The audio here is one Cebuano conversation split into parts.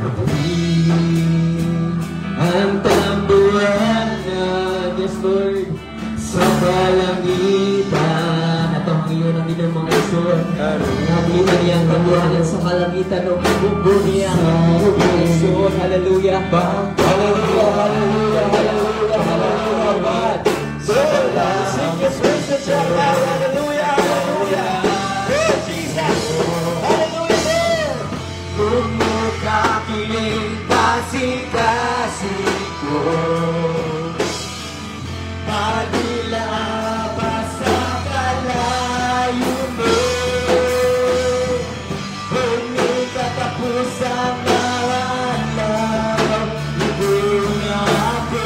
Putli ang tambuhanan, yes, Lord, sa kalangitan. Ato ang iyon ang inyong mga igsoon. Nablitan niya ang tambuhanan sa kalangitan o bugbo niya ang mga igsoon. Hallelujah. Hallelujah, hallelujah, hallelujah, hallelujah, God. Sing His praises right now. Hallelujah, hallelujah. Oh, Jesus. Hallelujah, Lord. Kung mukakiling kasing-kasing ko, Madila pa sa kalayo mo, Kung katapusan na adlaw, na ako.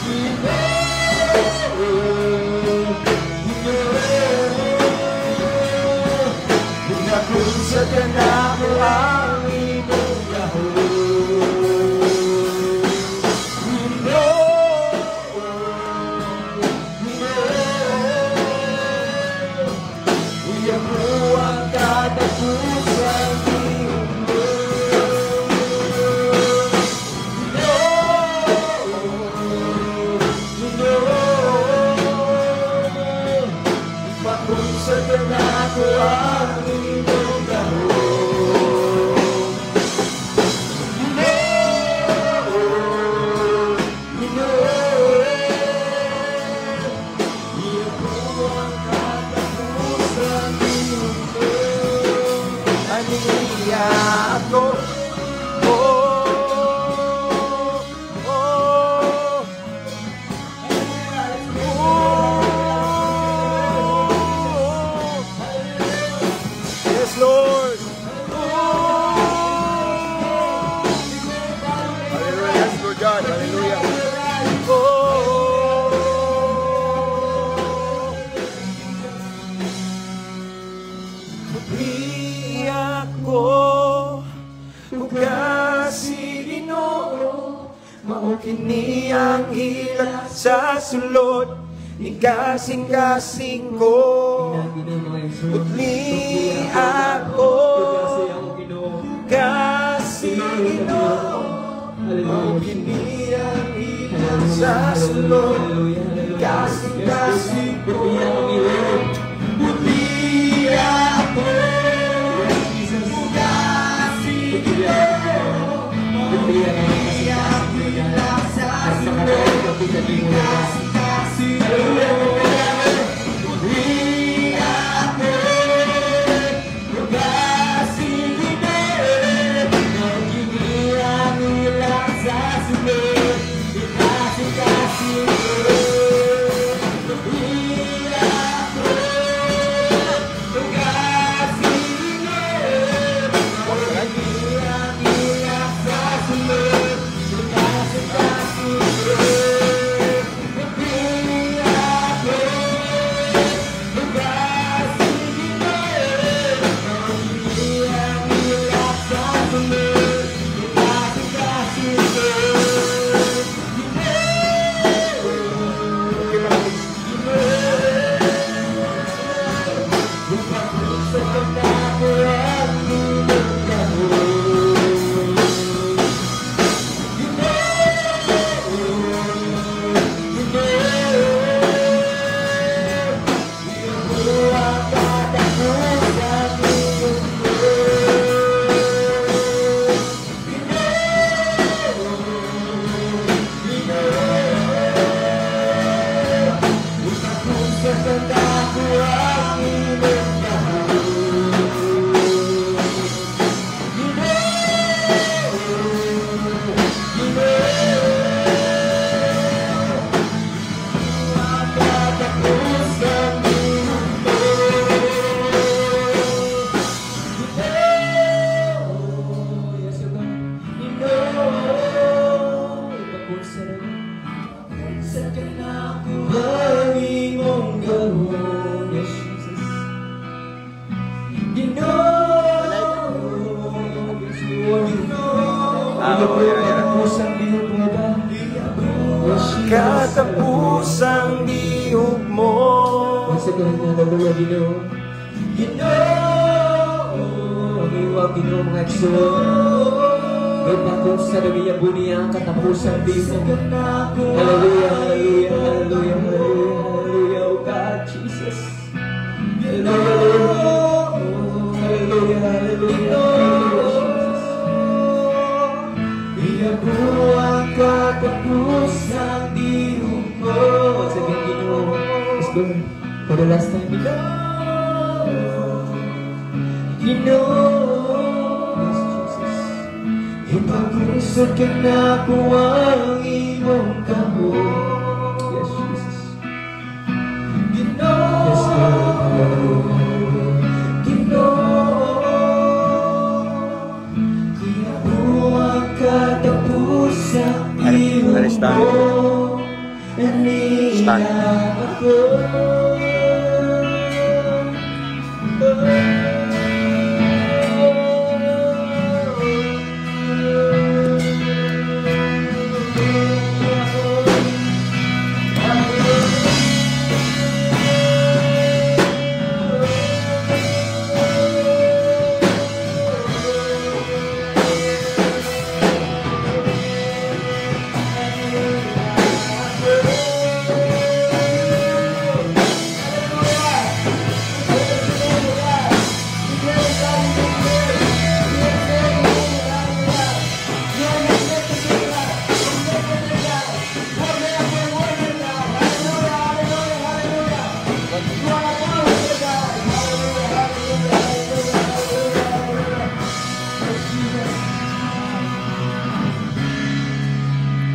Ginoo, Ginoo, Pinakunsad ka nako ang imong gahom. Ginoo, Ginoo, Iya ko ang katapusan mo. Ginoo, Ginoo, Ipakunsad ka nako ang imong gahom. Ginoo, Ginoo, Iya ko ang katapusan mo. Aniya ako. Oh. Oh. Yes, Lord. Oh. Hallelujah. Yes, Lord God. Hallelujah. Oh. Putli ako, Ugasi Ginoo, mao kini ang hilak sa sulod, ni kasing-kasing ko. Putli ako, kasi Ginoo, mao kini ang hilak sa sulod, ni kasing-kasing ko. Putli ako, kasi Ginoo, mao kini ang hilak sa sulod, ni kasing-kasing ko. Putli ako, kasi Ginoo, mao kini ang hilak sa sulod, ni kasing-kasing ko. Putli ako, kasi Ginoo, mao kini ang hilak sa sulod, ni kasing-kasing ko. Putli ako, kasi Ginoo, mao kini ang hilak sa sulod, ni kasing-kasing ko. Ginoo, Ginoo, Ipakunsad ka nako ang imong gahom. Ginoo, Ginoo, Iyo ang katapusan mo. Ginoo, Ginoo, Ipakunsad ka nako ang imong gahom. Ginoo, Ginoo, ang katapusan mo. Ginoo, yes, O God. Ginoo, ipakunsad ka nako ang imong gahom. Yes, Jesus. Ginoo, yes, Lord. Ah, oo, yeah. Katapusan bihog mo ba? Yes, Jesus. Katapusang bihog mo. Once again, hallelujah, Ginoo. Ginoo, ang iyong ang Ginoo, mga igsoon. Nagpakusa na giyabo niya ang katapusan dito. Hallelujah, hallelujah, hallelujah, hallelujah, hallelujah, oh God, Jesus. Hallelujah, Lord. Hallelujah, hallelujah, hallelujah, Jesus. Iyabo ang katapusang dihumo. Once again, Ginoo. Let's go. For the last time, Ginoo. Ginoo. Yes, Jesus. Ipagkusod ka nako ang imong kamot. Yes, Jesus. Ginoo. Yes, Lord. Hallelujah, hallelujah. Ginoo. Iyabo ang katapusang Ano, stand? dihumo. Stand. Aniya ako.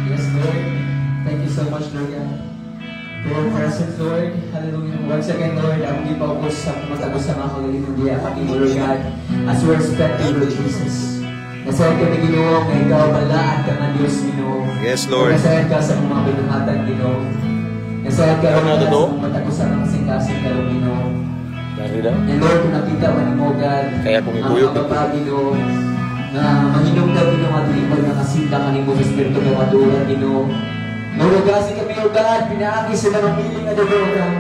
Yes, Lord. Thank you so much, Lord God, for your presence, Lord. Hallelujah. Once again, Lord, ang gipaubos sa matagos sa mga kagalingon diya kami mo, Lord God, as we respect you, Lord Jesus. Nasayad kami, Ginoo, nga ikaw balaan ka nga Diyos, Ginoo. Yes, Lord. Nasayad ka sa mga binuhatan, Ginoo. Nasayad ka, Lord, Ano God, to? sa mga matagos sa mga kasing-kasing karon, Ginoo. Dari daw. And Lord, kung nakita man mo, God, Kaya kung ang ikuyog, mga babae, Ginoo, nga mahinungdan, Ginoo, nga dili pa nakasinta kanimo sa Espiritu nga maturan, Ginoo. Nurugasi kami, O God, pinaagi sa mga miling nga dugo, God.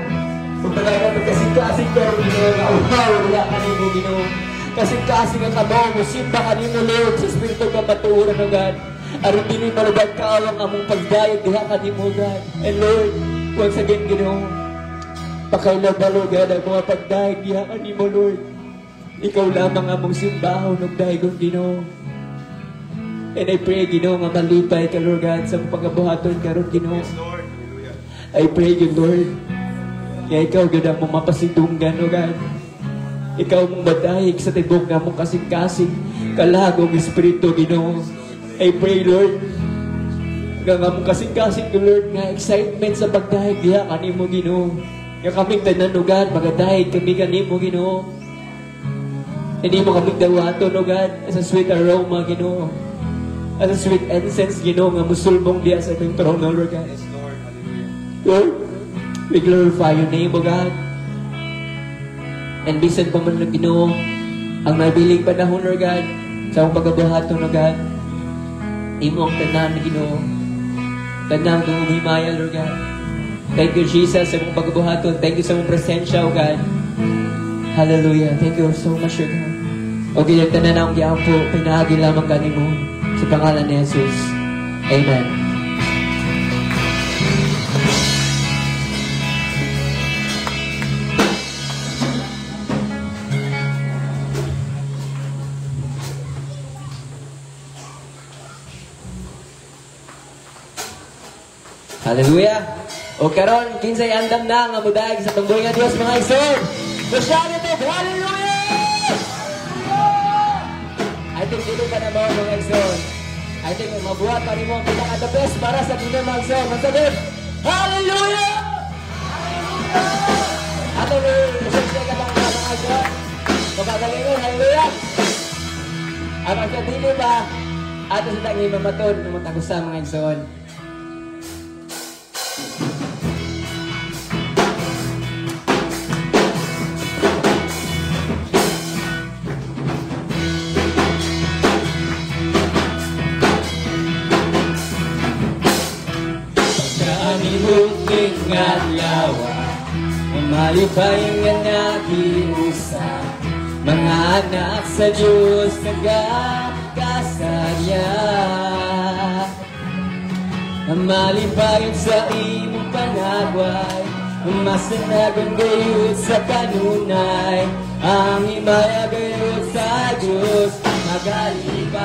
Kung talaga pagkasing-kasing ka, Ginoo, nga uhaw, wala kanimo, Ginoo. Kasing-kasing ang kabaw mo, simba kanimo, Lord, sa Espiritu nga maturan, O God. Aron dili malugad kaawang among pagdayag diha kanimo, God. And Lord, once again, Ginoo, pakailabalo, God, ang mga pagdayag diha kanimo, Lord. Ikaw lamang among simbahon ug daygon, Ginoo. And I pray, Ginoo, nga malipay ka, Lord God, sa pagabuhaton karon, Ginoo. Yes, Lord. Hallelujah. I pray you, Lord, nga ikaw, God, ang mong mapasidunggan, O God. Ikaw mong madayig sa tibok nga mong kasing-kasing kalagong Espiritu, Ginoo. I pray, Lord, nga nga mong kasing-kasing, Lord, nga excitement sa pagdayeg diha kanimo, Ginoo. Nga kaming tanan, O God, magadayeg kami kanimo, Ginoo. Hindi mo kaming dawaton, O God, as a sweet aroma, Ginoo. As a sweet incense, Ginoo, nga musulbong diha sa imong trono, Lord God. Yes, Lord. Hallelujah. Lord, we glorify your name, O God. And bisan pa man, Ginoo, ang nabiling panahon, Lord God, sa akong pagabuhaton, O God, imo ang tanan, Ginoo. Tanan ng himaya, Lord God. Thank you, Jesus, sa imong pagabuhaton. Thank you sa imong presensya, O God. Hallelujah. Thank you so much, Lord God. O yung tanan akong giampo, pinaagi lamang kanimo sa pangalan ni Jesus. Amen. Hallelujah. O karon, kinsay andam na nga mudaig sa tunggoy nga Dios, mga igsoon. Masyado to. Hallelujah! I think dili pa na mo, mga igsoon. I think mabuhat pa rin mo ang pinaka the best para sa Ginoo, mga igsoon. Masagot. Hallelujah! Hallelujah! Ato ni usag ka lang, mga igsoon. Magkagalingon, hallelujah! Ang sa dili pa, ato sa tangi mamatod ng matagusa, mga igsoon. Pagkaanihog ning adlaw, malipay nga nagiusa, Mga anak sa Diyos nagakasaya. Malipayon sa imong panagway, masanagon gayud sa kanunay. Ang himaya gayud sa Diyos magalipay.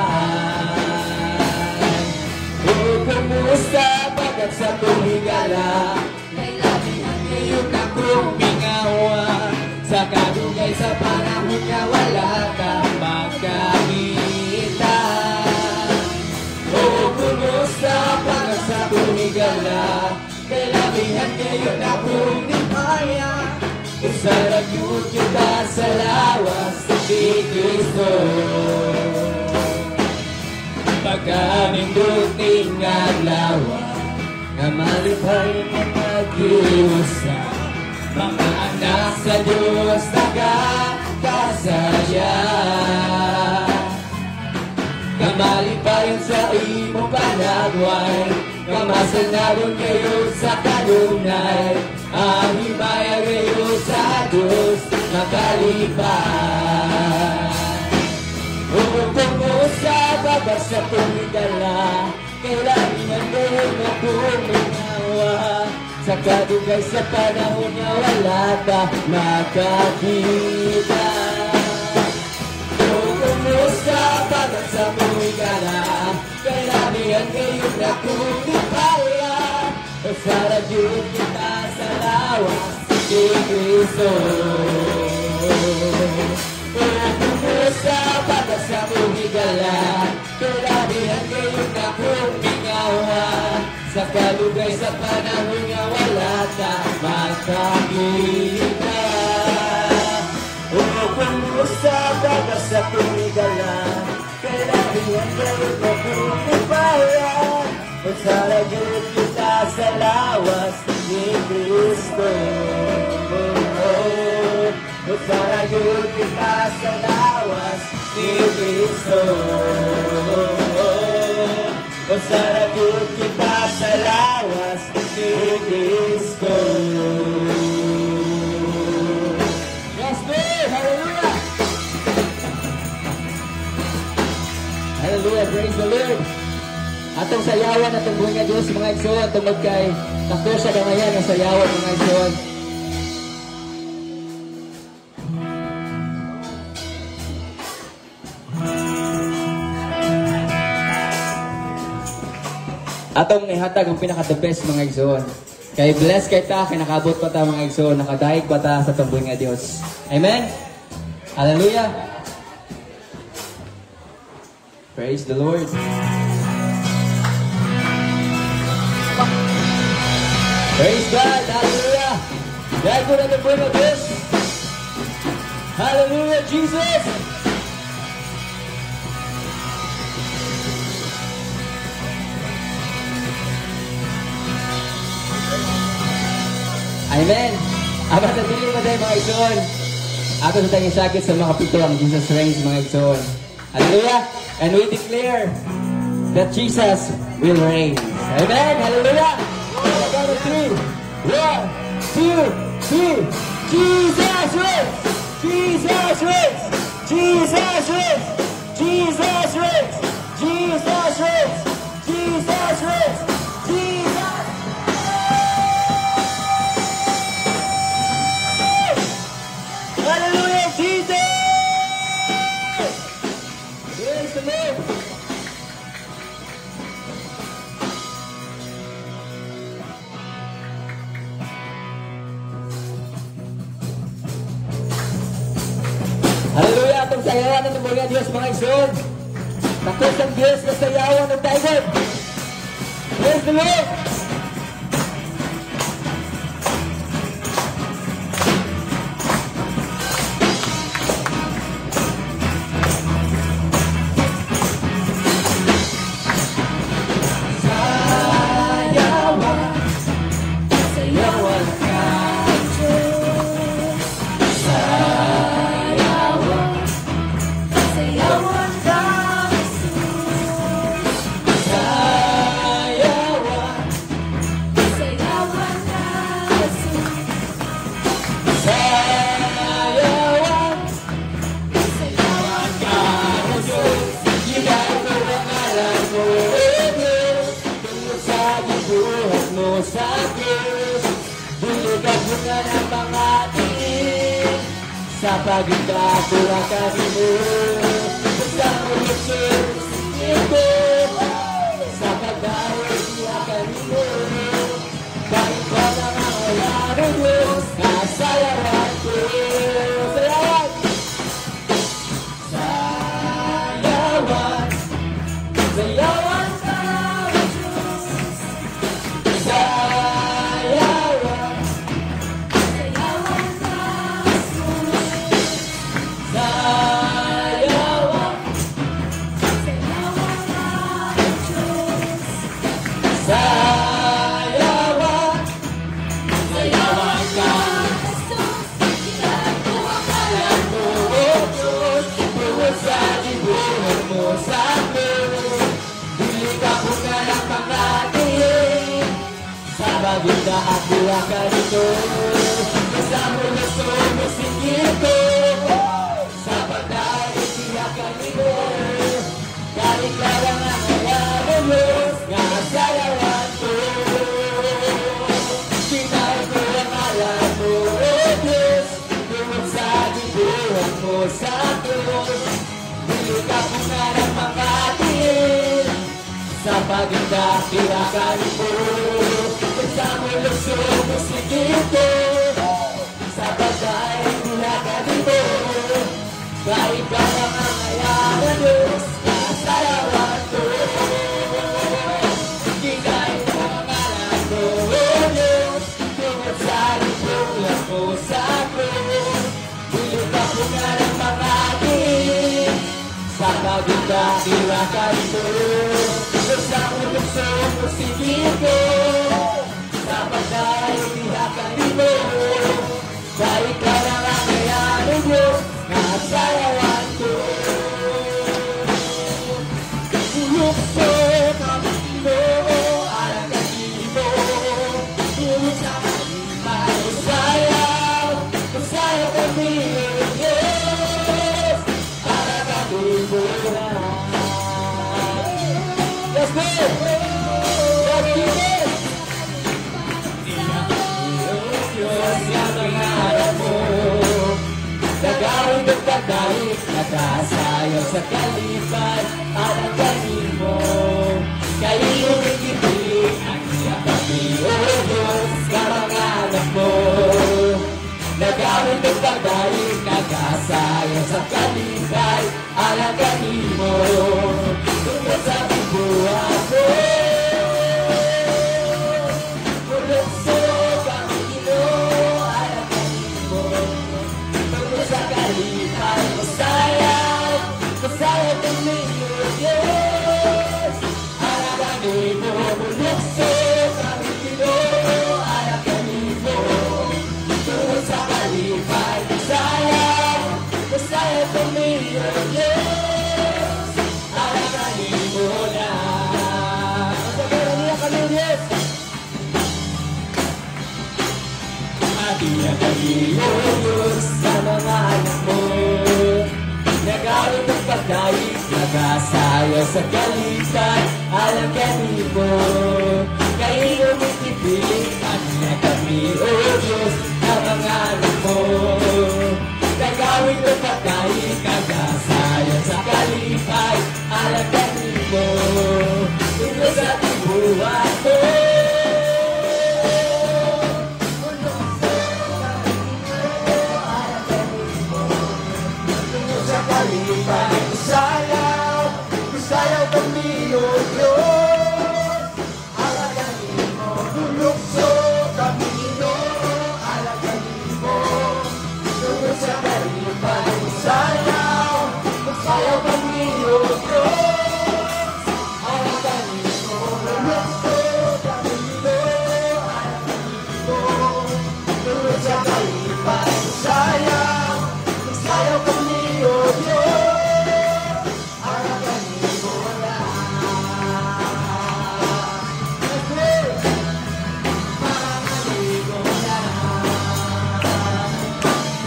O kumusta pagkat sa higala, kay labihan gayud akong mingawa. Sa kadugay sa panahon nga wala ka magkakita. O kumusta pagkat sa higala, kay labihan gayud akong lipaya. Usa ra gyud kita sa lawas, si Kristo. Pagkanindot ning adlaw nga malipay nga mag-iusa, mga anak sa Diyos nagakasaya. Kamalipayon sa imong panagway, kamasanagon kayo sa kanunay. Ang himaya kayo sa Diyos makalipay. O kumusta baga sa tumigala, kailangan kayo na kumingawa. Sa kadugay sa panahon nga wala ka makakita. O kumusta baga sa tumigala, kailangan kayo na kumipaya. O sa radyo kita sa lawas, si Kristo. O kumusta baga sa tumigala, kailangan kayo na kumingawa. Sa kalugay sa panahon nga wala ka makakita. O kumusta baga sa tumigala, kailangan kayo na kumipaya. O sa radyo kita sa lawas ni Kristo. O sa radyo kita sa lawas ni Kristo. O sa radyo kita sa lawas ni Kristo. Yes, Lord! Hallelujah! Hallelujah! Praise the Lord! Atong sayawan atong buhay nga Diyos mga igsoon, tungod kay takbo siya kamayan ang sayawan mga igsoon. Atong nihatag ang pinaka the best mga igsoon. Kay bless kay ta, kay nakabot pa ta mga igsoon, nakadaig pa ta sa atong buhay nga Dios. Amen. Hallelujah. Praise the Lord. Praise God. Hallelujah. Dahil ko na itong buhay nga Diyos. Hallelujah, Jesus. Amen. Aba sa dili pa tayo mga igsoon. Ato sa tayong sakit sa mga kapito ang Jesus reigns mga igsoon. Hallelujah. And we declare that Jesus will reign. Amen. Hallelujah. 3, 1, 2, 3. Jesus reigns. Jesus reigns. Jesus reigns. Jesus reigns. Jesus reigns. Jesus reigns. Jesus. Hallelujah, Jesus! Praise the Lord! Hallelujah! Atong sayawan ng mga Diyos, mga igsoon. Takos ang Diyos na sayawan ng Taiwan. Praise the Lord! Sayawan. Pagkakura kanimo sa mulusog ito sa pagdahil siya kanimo kahit ka na nga wala ng Diyos kasayawan ko. Sayawan! Sayawan! Sayawan ka, Jesus! Sayawan! Sayawan ka, Jesus. Sayawan! Sayawan ka, Diyos. Sayawan! Sayawan ka! Jesus, ginagawa ka lang mo, O Diyos, tungod sa gibuhat mo sa krus. Dili ka ko nga ng pangatihin sa paghinda at buha ka dito. Sa mulusog mo singito sa pagdahil siya kanimo. Kahit ka lang ang kaya Diyos nga sayawan ko. Kinain ko ang ngalan mo, O Diyos, tungod sa gibuhat mo sa krus. Dili ka ko nga ng pangatihin sa paghinda kanimo. Sa mulusog mo sigito sa pagdahil diha kanimo. Kahit ka lang ang kaya Diyos kasayawan ko. Kinain ko ang ngalan mo, O Diyos, tungod sa gibuhat mo sa krus. Dili ka ko nga ng pangatihin sa paghinda kanimo. Sa mulusog mo sigito sa pagdahil diha kanimo. Kahit ka lang ang kaya ng Diyos kasayawan ko. Mulukso kami Ginoo alang kanimo. Tungod sa kalipay, musayaw, musayaw kami, O Diyos, para kanimo na. Let's go! Let's keep it! Diyos nga mga anak mo nagawin ng pagdahil, nagasayaw sa kalipay, alang kanimo. Kay iyong ikipiling ang iya kami, O Diyos, nga mga anak mo. Nagawin ng pagdahil, nagasayaw sa kalipay, alang kanimo. Tungod sa gibuhat mo. Mulukso kami Ginoo, alang kanimo. Tungod sa kalipay, musayaw, musayaw kami, O Diyos. Alang kanimo, mulukso kami Ginoo, alang kanimo. Tungod sa kalipay, musayaw, musayaw kami, O Diyos. Alang kanimo na. Sa niya kami, Diyos. Atiya kami, O Diyos, sa mga anak mo. Nagawin ng pagdaig, nagasayaw sa kalipay, alang kanimo. Kay iyong ikipiling, atiya kami, O Diyos, sa mga anak mo. Nagawin ng pagdaig, nagasayaw sa kalipay, alang kanimo. Tungod sa gibuhat mo. Sa kalipay, musayaw, musayaw kami, O Diyos. Alang kanimo, mulukso kami, Ginoo, alang kanimo. Tungod sa kalipay, musayaw, musayaw kami, O Diyos. Alang kanimo, mulukso kami, Ginoo, alang kanimo. Tungod sa kalipay, musayaw, musayaw kami, O Diyos. Alang kanimo na. Let's go! Para kanimo na.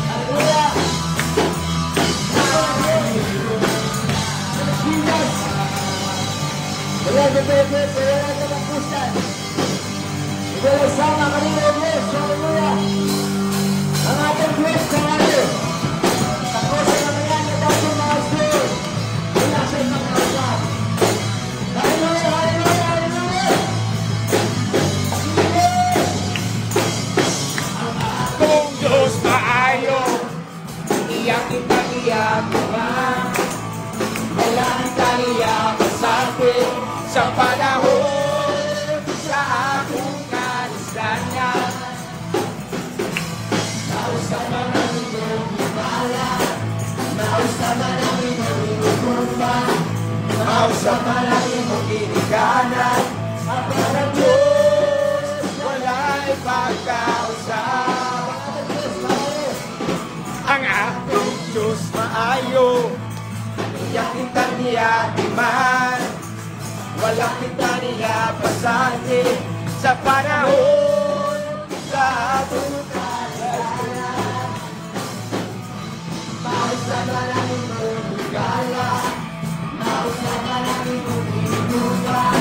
Hallelujah! Jesus! Wala sa Pepe, wala sa kapusan. Wala sama kanina, Diyos. Hallelujah! Ang ating Diyos sa atin. gugma, mausa man ang imong ginikanan, apan ang Diyos walay pagkausap. Ang atong Diyos maayo, iya kita niya timan, wala kita niya pasani sa panahon sa atong kasalanan. Mausa man ang imong higala, mausa man ang imong hinugma,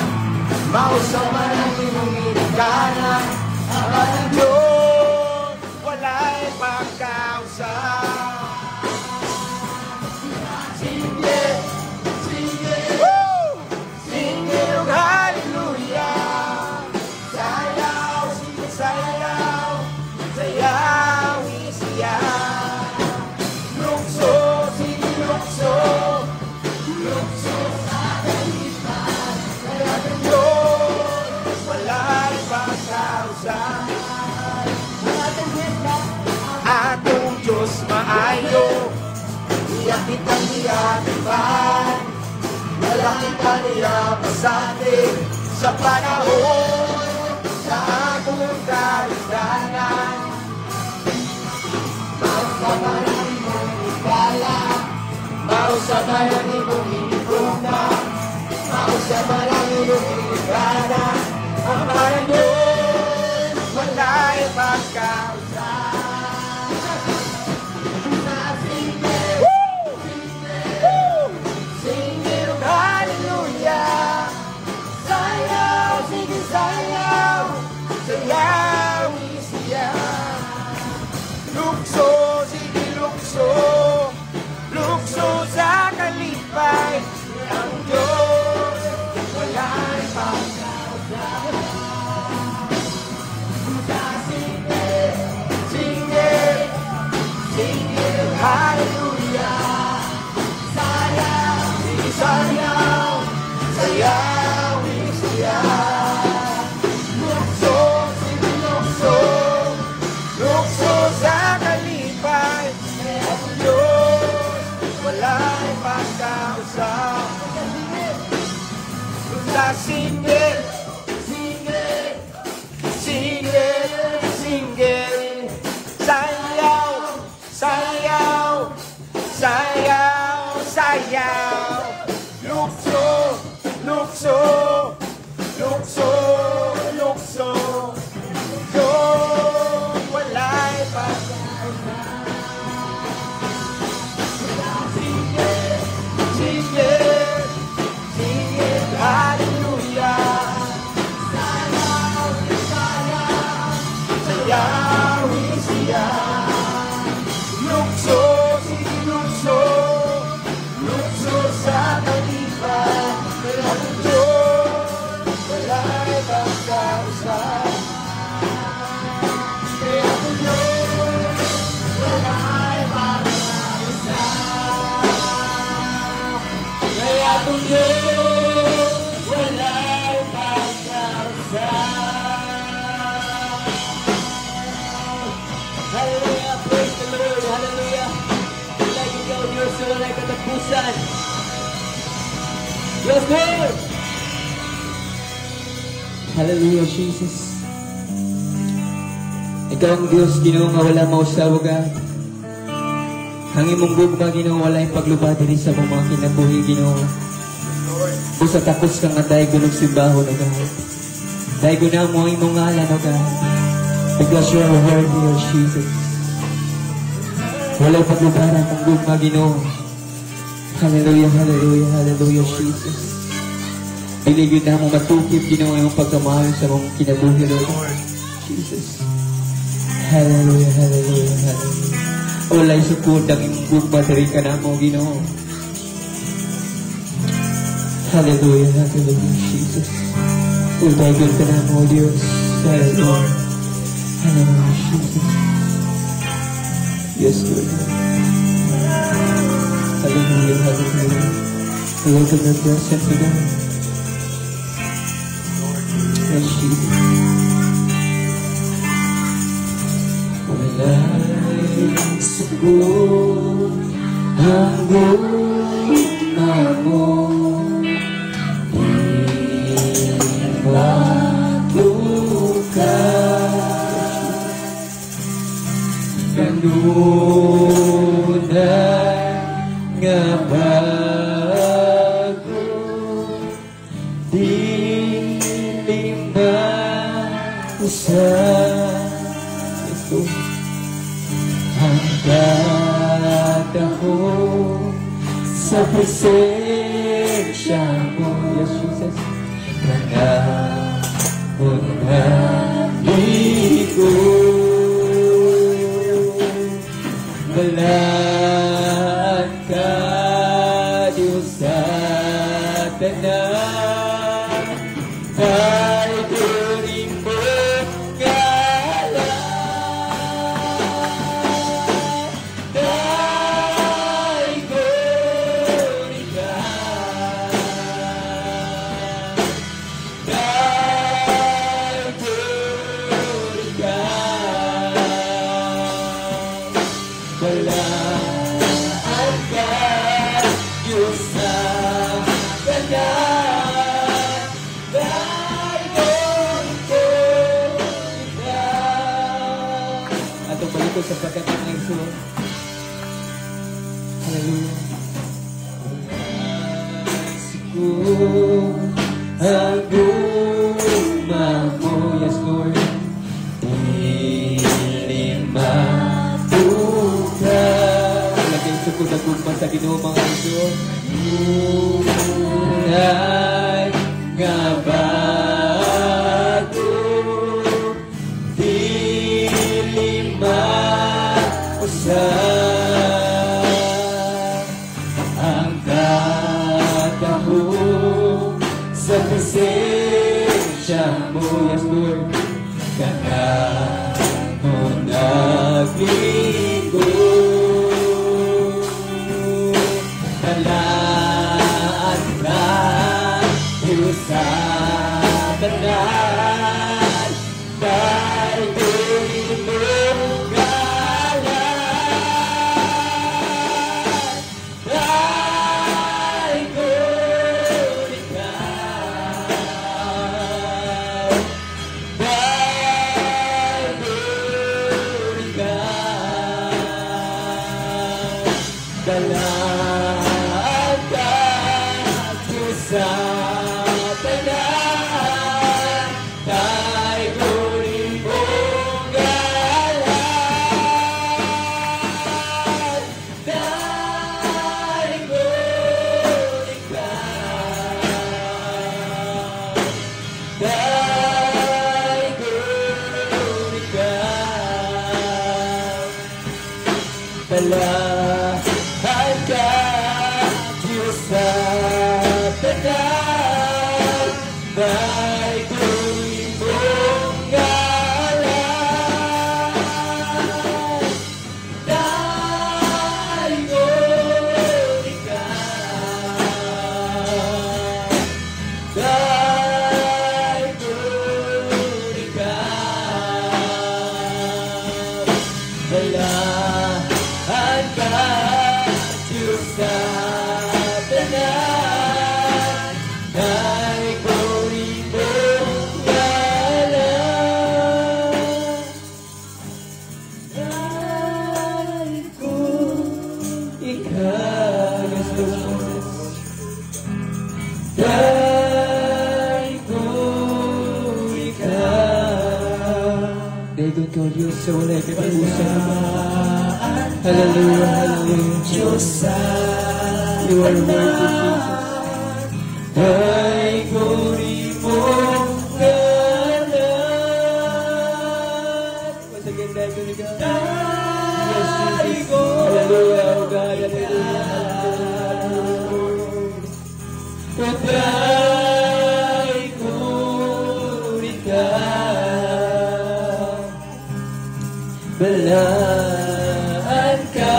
mausa man ang imong ginikanan, apan ang Diyos walay pagkausap. Sige, sige, woo! Sige, hallelujah! Sayaw, sige, sayaw, sayaw, siya. Lukso, sige, lukso, lukso sa kalipay. Kaya ang Diyos walay pagkausap. Atong Diyos maayo, iya kita niya timan, wala kita niya pasani sa panahon sa atong kaligtanan. Mausa man ang imong higala, mausa man ang imong hinigugma, mausa man ang imong ginikanan, apan ang Diyos walay pagkausap. Woo! Woo! Sing hallelujah! Sayaw, sige sayaw, sayaw siya. Lukso, sige lukso, lukso sa kalipay. Ang Diyos walay pagkausap. Sige, sige, sige, hallelujah. Sayaw, sige sayaw, sayaw siya. Lukso, sige lukso, lukso sa kalipay. Ang Diyos walay pagkausap. Sa sige, sige, sige, sige, sayaw, sayaw, sayaw, sayaw. Lukso, lukso, lukso, lukso. Diyos walay pagkausap. Sige, sige, sige, hallelujah. Sayaw, sayaw, sayaw siya. Lukso, sige lukso, lukso sa kalipay. Ang Diyos walay pagkausap. Kaya ang Diyos walay pagkausap. Kaya ang Diyos walay pagkausap. Hallelujah, praise the Lord, hallelujah. Like ikaw, Diyos, sa walay katapusan. Yes, Lord! Hallelujah, Jesus. Ikaw ang Diyos, Ginoo, nga wala mausab, O God. Ang imong gugma, Ginoo, walay pagluba diri sa among mga kinabuhi, Ginoo. Busa takos ka nga daygon og simbahon, O God. Daygon na mo ang imong ngalan, O God. Because you are worthy, O Jesus. Walay paglubaran ang gugma, Ginoo. Hallelujah, hallelujah, hallelujah, Jesus. Dili gyud namo matukib, Ginoo, imong pagkamahal sa among kinabuhi, Lord. Jesus. Hallelujah, hallelujah, hallelujah. Walay sukod ang imong gugma diri kanamo, Ginoo. Hallelujah, hallelujah, Jesus. Daygon ka namo, Diyos. Hallelujah. Hallelujah, Jesus. Yes, Lord. Hallelujah, hallelujah. We welcome your presence, O God. Yes, Jesus. Walay sukod ang gugma. Unay nga bago, dili mausa. Yes, Lord. Ang kataho sa presensya mo. Yes, Jesus. Kanamo nagligo. Balaan ka, Diyos, sa tanan. Daygon imong ngalan. Daygon ikaw. Daygon ikaw. Balaan ka, Diyos, sa tanan. Daygon ko ikaw. Atong balik sa pagkanta, mga igsoon. Hallelujah. Suko ang gugma mo. Yes, Lord. Dili matuka. Wala kayong sukod ang gugma sa Ginoo, mga igsoon. Unay nga bago, dili mausa ang kataho sa presensya mo. Yes, Lord. Kanamo nagligo. Balaan ka, Diyos, sa tanan. Daygon imong ngalan. Daygon ikaw. Daygon ikaw. Balaan ka, Diyos, sa tanan. Daygon imong ngalan. Daygon ikaw. Daygon ikaw. Balaan ka, Diyos, sa tanan. Daygon imong ngalan. Daygon ikaw. Daygon ikaw. Balaan ka, Diyos, sa tanan. Daygon imong ngalan. Daygon ikaw. Yes, Lord Jesus. Daygon ikaw. Daygon ka, Diyos, sa walay katapusan. Hallelujah, hallelujah. Diyos sa You are worthy, Jesus. Daygon imong ngalan. Once again, daygon ikaw. Yes, Jesus. Hallelujah, oh God, hallelujah, hallelujah. Daygon ikaw. Balaan ka,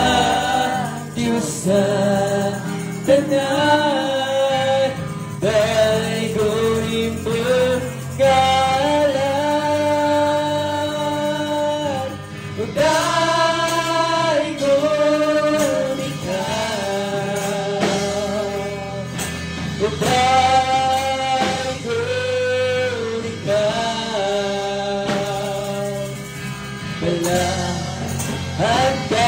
Diyos, sa tanan. Daygon imong ngalan. Daygon ikaw. Daygon ikaw. Balaan ka,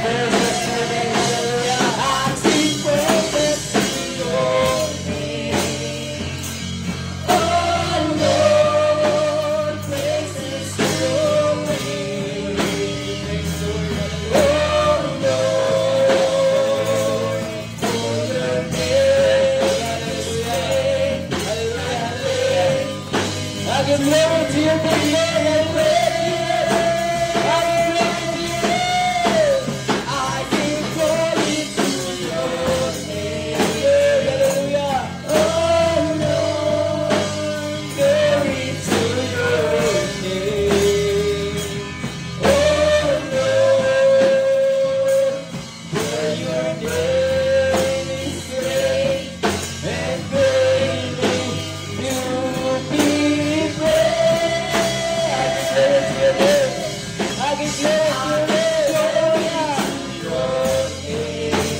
Praises to your name. Hallelujah. I sing praises to your name. Oh Lord, praises to your name. Oh Lord, for your name is great. Hallelujah, hallelujah. I give glory to your name, Lord. Hallelujah. I give glory to your name. I give glory to your name. Hallelujah. Oh Lord, glory to your name. Oh Lord, for your name is great and greatly to be praised. I give glory to your name. I give glory to your name. Hallelujah.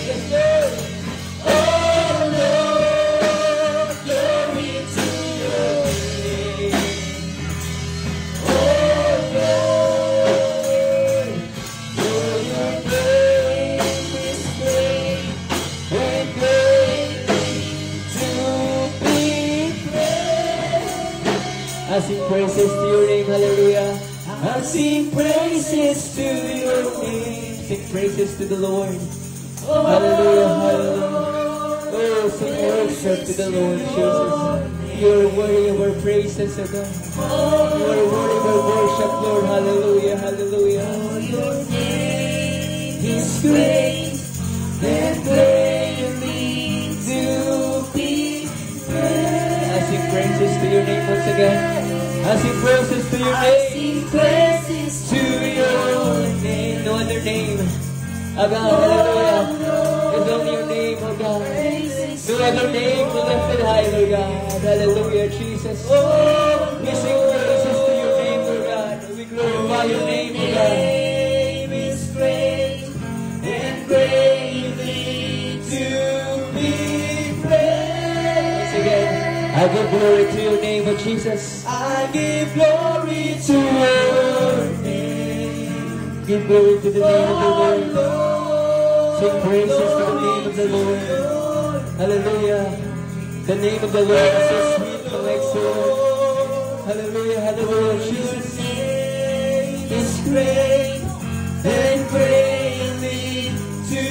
Yes, Lord. Oh Lord, glory to your name. Oh Lord, for your name is great and greatly to be praised. I sing praises to your name. Hallelujah. I sing praises to your name. Sing praises to the Lord. Hallelujah, hallelujah. Oh, sing worship to the Lord Jesus. You are worthy of our praises, O God. You are worthy of our worship, Lord. Hallelujah, hallelujah. Your name is great and greatly to be praised. I sing praises to your name once again. I sing praises to your I name. sing praises To your name. No other name. O God, hallelujah. It's only your name, O God. Praises No other name will lifted high, Lord God. Hallelujah, Jesus. Oh, we sing praises to your name, Lord God. We glorify your name, O God. Name is great and greatly to be praised. Once again, I give glory to your name, O Jesus. I give glory to your name. Give glory to the name of the Oh Lord. Lord, Sing praises to the name of the Lord. Hallelujah. The name of the Lord is so sweet, mga igsoon. Hallelujah, hallelujah, Jesus. Name is great and greatly to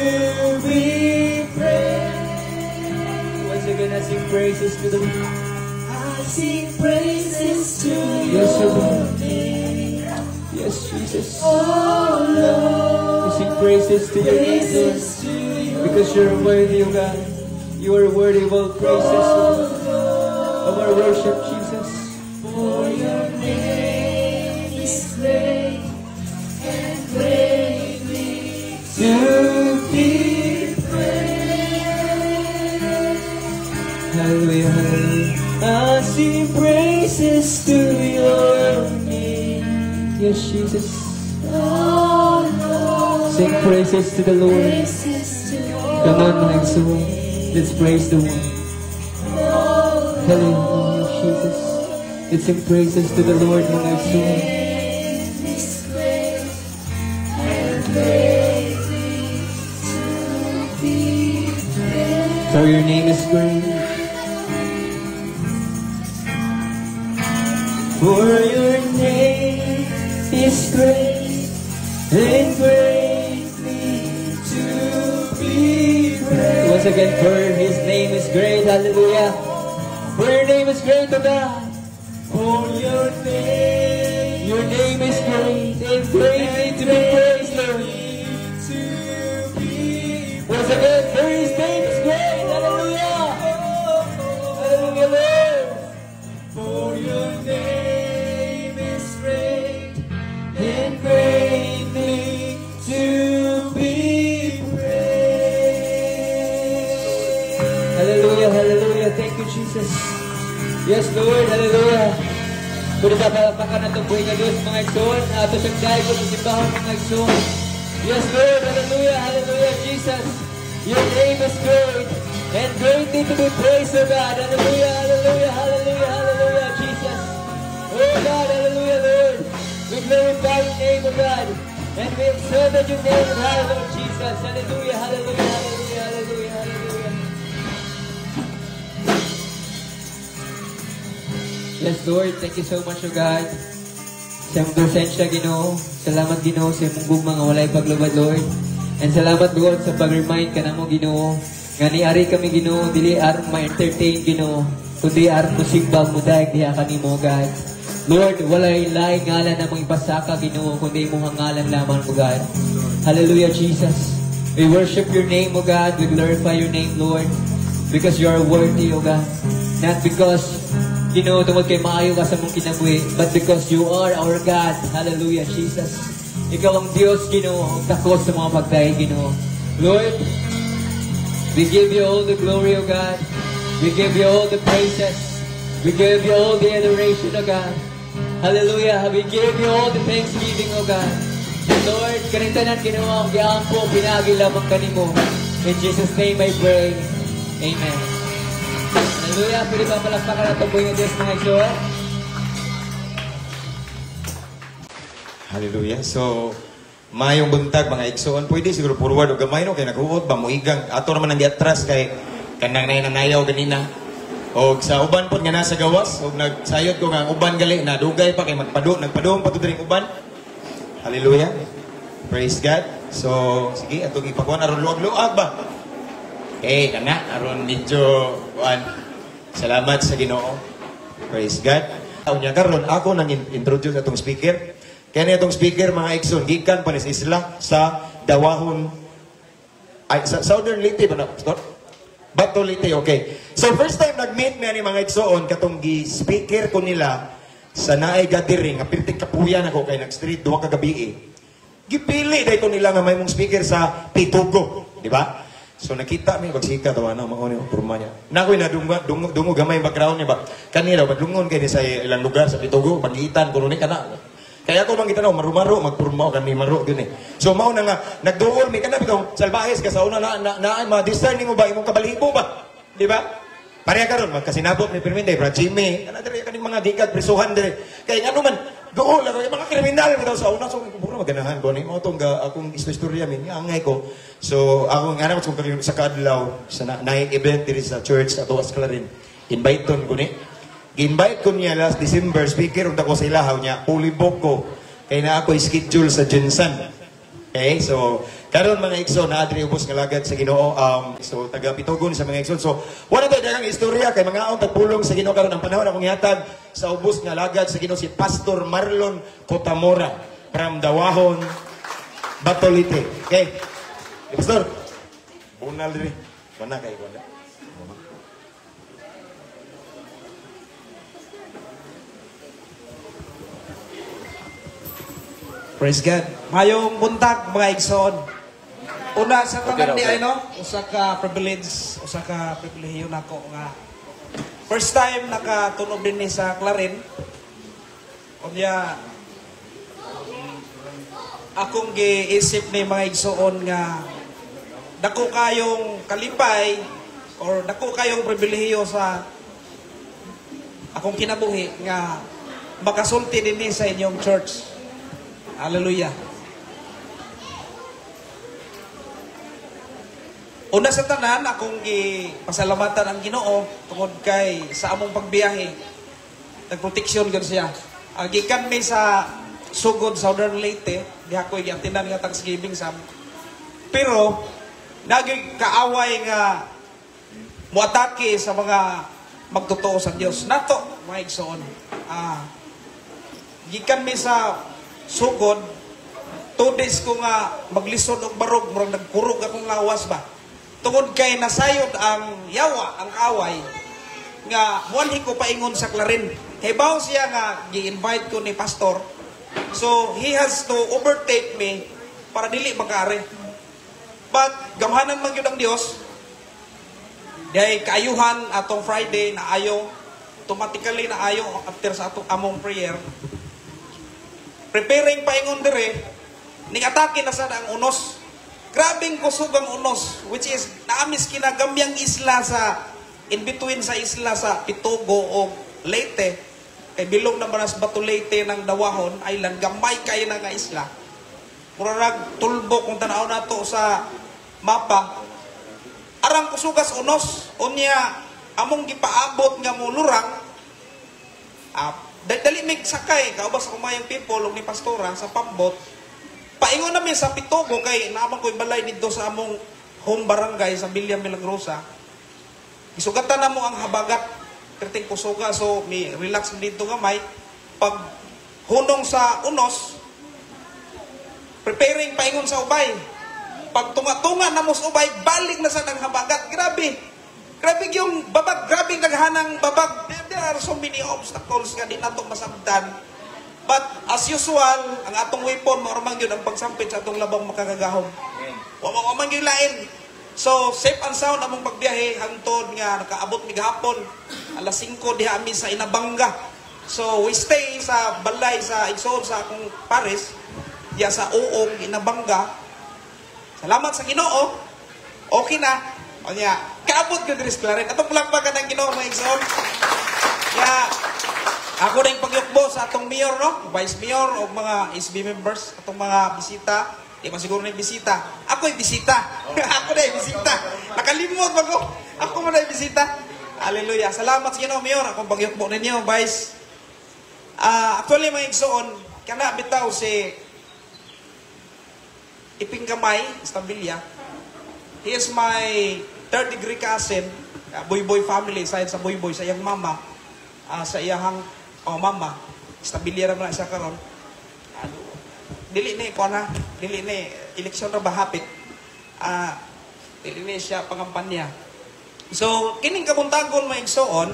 be praised. Once again, I sing praises to the Lord. I sing praises to Yes, your Lord. name. Yes, Jesus. Oh Lord, We sing praises to your name, Lord. praises to your Because you're worthy, O God. You are worthy of all praises, O God, of our worship, Jesus. For your name is great and greatly To be praised. Hallelujah, hallelujah. I sing praises to your name. Yes, Jesus. Oh Lord, Sing praises to the Lord. praises to your Come on, mga igsoon. Let's praise the Lord. Hallelujah, Jesus. Let's sing praises to the Lord, mga igsoon. Name is great and greatly to be praised. For your name is great. For your name is great and greatly to be praised. Once again, for His name is great. Hallelujah. For your name is great, O God. For Your name is great and greatly to be praised, Lord. To be Once again, for His name is great. Hallelujah. Hallelujah, Lord. For your name is great and greatly to be praised. Hallelujah, hallelujah. Thank you, Jesus. Yes, Lord. Hallelujah. Pwede ba palakpakan natong buhi nga Diyos, mga igsoon? Ato siyang daygon sa simbahon, mga igsoon. Yes, Lord. Hallelujah, hallelujah, Jesus. Your name is great and greatly to be praised, O God. Hallelujah, hallelujah, hallelujah, hallelujah, Jesus. Oh God, hallelujah, Lord. We glorify your name, O God. And we exalted your name high, Lord Jesus. Hallelujah, hallelujah, hallelujah, hallelujah, hallelujah. Yes, Lord, thank you so much, O God. Sa imong presensya, Ginoo. Salamat, Ginoo, sa imong gugma nga walay paglubad, Lord. And salamat, Lord, sa pag-remind ka namo, Ginoo, nga niari kami, Ginoo, dili aron ma-entertain, Ginoo, kundi aron mo simbag mo dayag diha kanimo, God. Lord, walay laing ngalan namong ipasaka, Ginoo, kundi imong ngalan lamang mo, God. Hallelujah, Jesus. We worship your name, O God. We glorify your name, Lord, because you are worthy, O God. Not because, Ginoo, tungod kay maayo ka sa mong kinabuhi, but because you are our God. Hallelujah, Jesus. Ikaw ang Diyos, Ginoo, ang takos sa mga pagdaig, Ginoo. Lord, we give you all the glory, O God. We give you all the praises. We give you all the adoration, O God. Hallelujah. We give you all the thanksgiving, O God. Lord, kaning tanan, Ginoo, ang giampo, pinaagi lamang kanimo. In Jesus' name I pray. Amen. Hallelujah. Pwede ba palakpakan ang tuboy ng Diyos, mga igsoon? Hallelujah. So, mayong buntag mga igsoon, pwede siguro forward og gamay no kay naghuot ba moigang ato naman ang giatras kay kanang nananayaw ganina. Og sa uban pod nga nasa gawas og nagsayod ko nga ang uban gali na dugay pa kay magpado nagpadung pa to diring uban. Hallelujah. Praise God. So, sige atong ipakuan aron luag-luag ba. Okay, kana aron medyo kuan. Salamat sa Ginoo. Praise God. Unya karon ako nang introduce atong speaker. Kaya na itong speaker mga igsoon gikan pa ni sa isla sa Dawahon ay sa Southern Leyte ba na, Pastor? Bato Leyte, okay. So first time nag-meet mi ani mga igsoon katong gi-speaker ko nila sa naay gathering, nga pirting kapuyan ako kay nag-street duha ka gabi eh. Gipili dahil ko nila nga may mong speaker sa Pitugo, di ba? So nakita mi pagsika tawa na mao ni porma niya. Nakoy na dungo dungo gamay background niya ba. Kanila padlungon kay ni sa ilang lugar sa Pitugo, pagitan kuno ni kana. Kaya ako bang gitanaw maru-maro magpurma kani maro gyud eh. So mao na nga nagduol mi kana bitaw salbahes ka sa una na na, na ma-discern nimo ba imong kabalibo ba? Di ba? Pareha karon magkasinabot ni Pirminde, Brad Jimmy, kana diri kaning mga gikat prisuhan diri. Kay ngano man duol ako mga kriminal bitaw sa una, so puro maganahan ko ni mao tong akong istorya mi angay ko. So ako nga anak ko sa kaadlaw sa na event diri sa church ato as Clarin. Invite ton ko ni. Gi-invite ko niya last December, speaker unta ko sa ilahaw niya, pulibok ko. Kay na ako schedule sa Jensen. Okay, so karon mga igsoon na adri ubos nga lagad sa Ginoo. So taga Pitugon sa mga igsoon. So wala tayo daghang istorya kay mga aon tagpulong sa Ginoo karon ang panahon akong gihatag sa ubos nga lagad sa Ginoo si Pastor Marlon Cotamora from Dawahon, Bato Leyte. Okay. Di, Pastor. Bunal diri. Wala kay wala. Praise God. Mayong buntag mga igsoon. Una sa tanan ni ay no, usa ka privilege, usa ka pribilehiyo nako nga first time nakatunog dinhi sa Clarin. Unya akong giisip ni mga igsoon nga dako kayong kalipay or dako kayong pribilehiyo sa akong kinabuhi nga makasulti dinhi sa inyong church. Hallelujah. Una sa tanan, akong gipasalamatan ang Ginoo tungod kay sa among pagbiyahe, nagproteksyon gud siya. Gikan mi sa Sugod, Southern Leyte, diha ko giatinan nga Thanksgiving sam. Pero naging kaaway nga muatake sa mga magtotoo sa Dios. Nato, mga igsoon. Gikan mi sa Sugod, 2 days ko nga maglisod og barog, murag nagkurog akong lawas ba. Tungod kay nasayod ang yawa, ang kaaway, nga muanhi ko paingon sa Clarin. Kay bawo siya nga gi-invite ko ni pastor. So he has to overtake me para dili makaari. But gamhanan man gyud ang Dios. Dahil kaayuhan atong Friday na ayo, automatically na ayo after sa atong among prayer. Preparing paingon dire, ning atake na sad ang unos. Grabing kusog ang unos, which is naamis kinagamyang isla sa in between sa isla sa Pitugo o Leyte. Kay bilong na manas Bato Leyte ng Dawahon Island, gamay kayo na nga isla. Murag tulbo kung tanaw nato sa mapa. Arang kusugas unos, unya among gipaabot nga mulurang, dali mig sakay kaubas ako mayang people ug ni pastora sa pambot. Paingon namin sa Pitogo kay naman ko'y balay didto sa among home barangay sa Villa Milagrosa. Gisugatan na mo ang habagat perting kusuga, so mi relax dito gamay. Pag hunong sa unos, preparing paingon sa Ubay. Pag tunga-tunga na mo sa Ubay, balik na sa ang habagat. Grabe. Grabe yung babag, grabe naghanang babag. There are so many obstacles nga di nato masabtan. But as usual, ang atong weapon mao man gyud ang pagsampit sa atong labang makakagahom. Wa man gyud lain. So, safe and sound among pagbiyahe hangtod nga nakaabot mi gahapon alas 5 diha ami sa Inabanga. So, we stay sa balay sa igsoon sa akong pares diya sa Uong, Inabanga. Salamat sa Ginoo. Okay na. Onya, kaabot gyud diri sa Clarin. Atong palakpakan ang Ginoo, mga igsoon. Ya, ako na yung pagyukbo sa atong mayor, no? Vice mayor o mga SB members, atong mga bisita. Di ba siguro na yung bisita? Ako yung bisita. Ako na yung bisita. Nakalimot ba ko? Ako mo na yung bisita. Hallelujah. Salamat sa Ginoo, mayor. Akong pagyukbo ninyo, Vice. Actually, mga igsoon, kana bitaw si Iping Gamay, Estabilia. He is my third degree cousin, Boyboy family, side sa Boyboy, sa iyang mama, sa iyang oh, mama. Estabilia ra man na siya karon. Ano, dili ni ko na, dili ni eleksyon ra ba hapit. Dili ni siya pangampanya. So, kining kabuntagon, mga igsoon,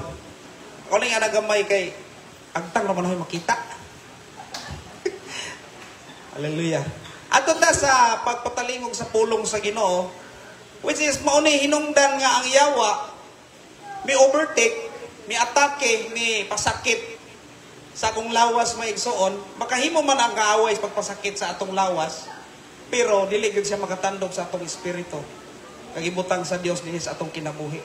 ako lang nga nagamay kay agtang naman ako makita. Hallelujah. Ato ta sa pagpatalingog sa pulong sa Ginoo, which is mao ni hinungdan nga ang yawa mi overtake, mi atake, mi pasakit sa akong lawas, mga igsoon. Makahimo man ang kaaway sa pagpasakit sa atong lawas, pero dili gyud siya makatandog sa atong espiritu. Kag ibutang sa Dios dinhi sa atong kinabuhi.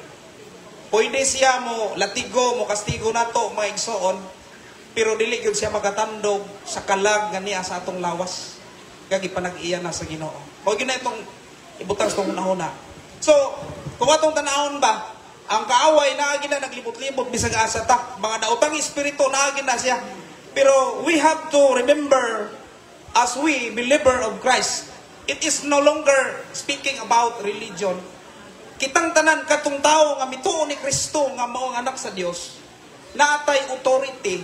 Pwede siya mo latigo, mo kastigo nato, mga igsoon, pero dili gyud siya makatandog sa kalag nga niya sa atong lawas. Kag ipanag-iya na sa Ginoo. Mao gyud na itong ibutang sa itong hunahuna. So, kung atong tanawon ba, ang kaaway naagi na naglibot-libot bisag asa ta, mga daotang espiritu naagi na siya. Pero we have to remember, as we believer of Christ, it is no longer speaking about religion. Kitang tanan katong tao nga mituo ni Kristo nga mao ang anak sa Dios, naatay authority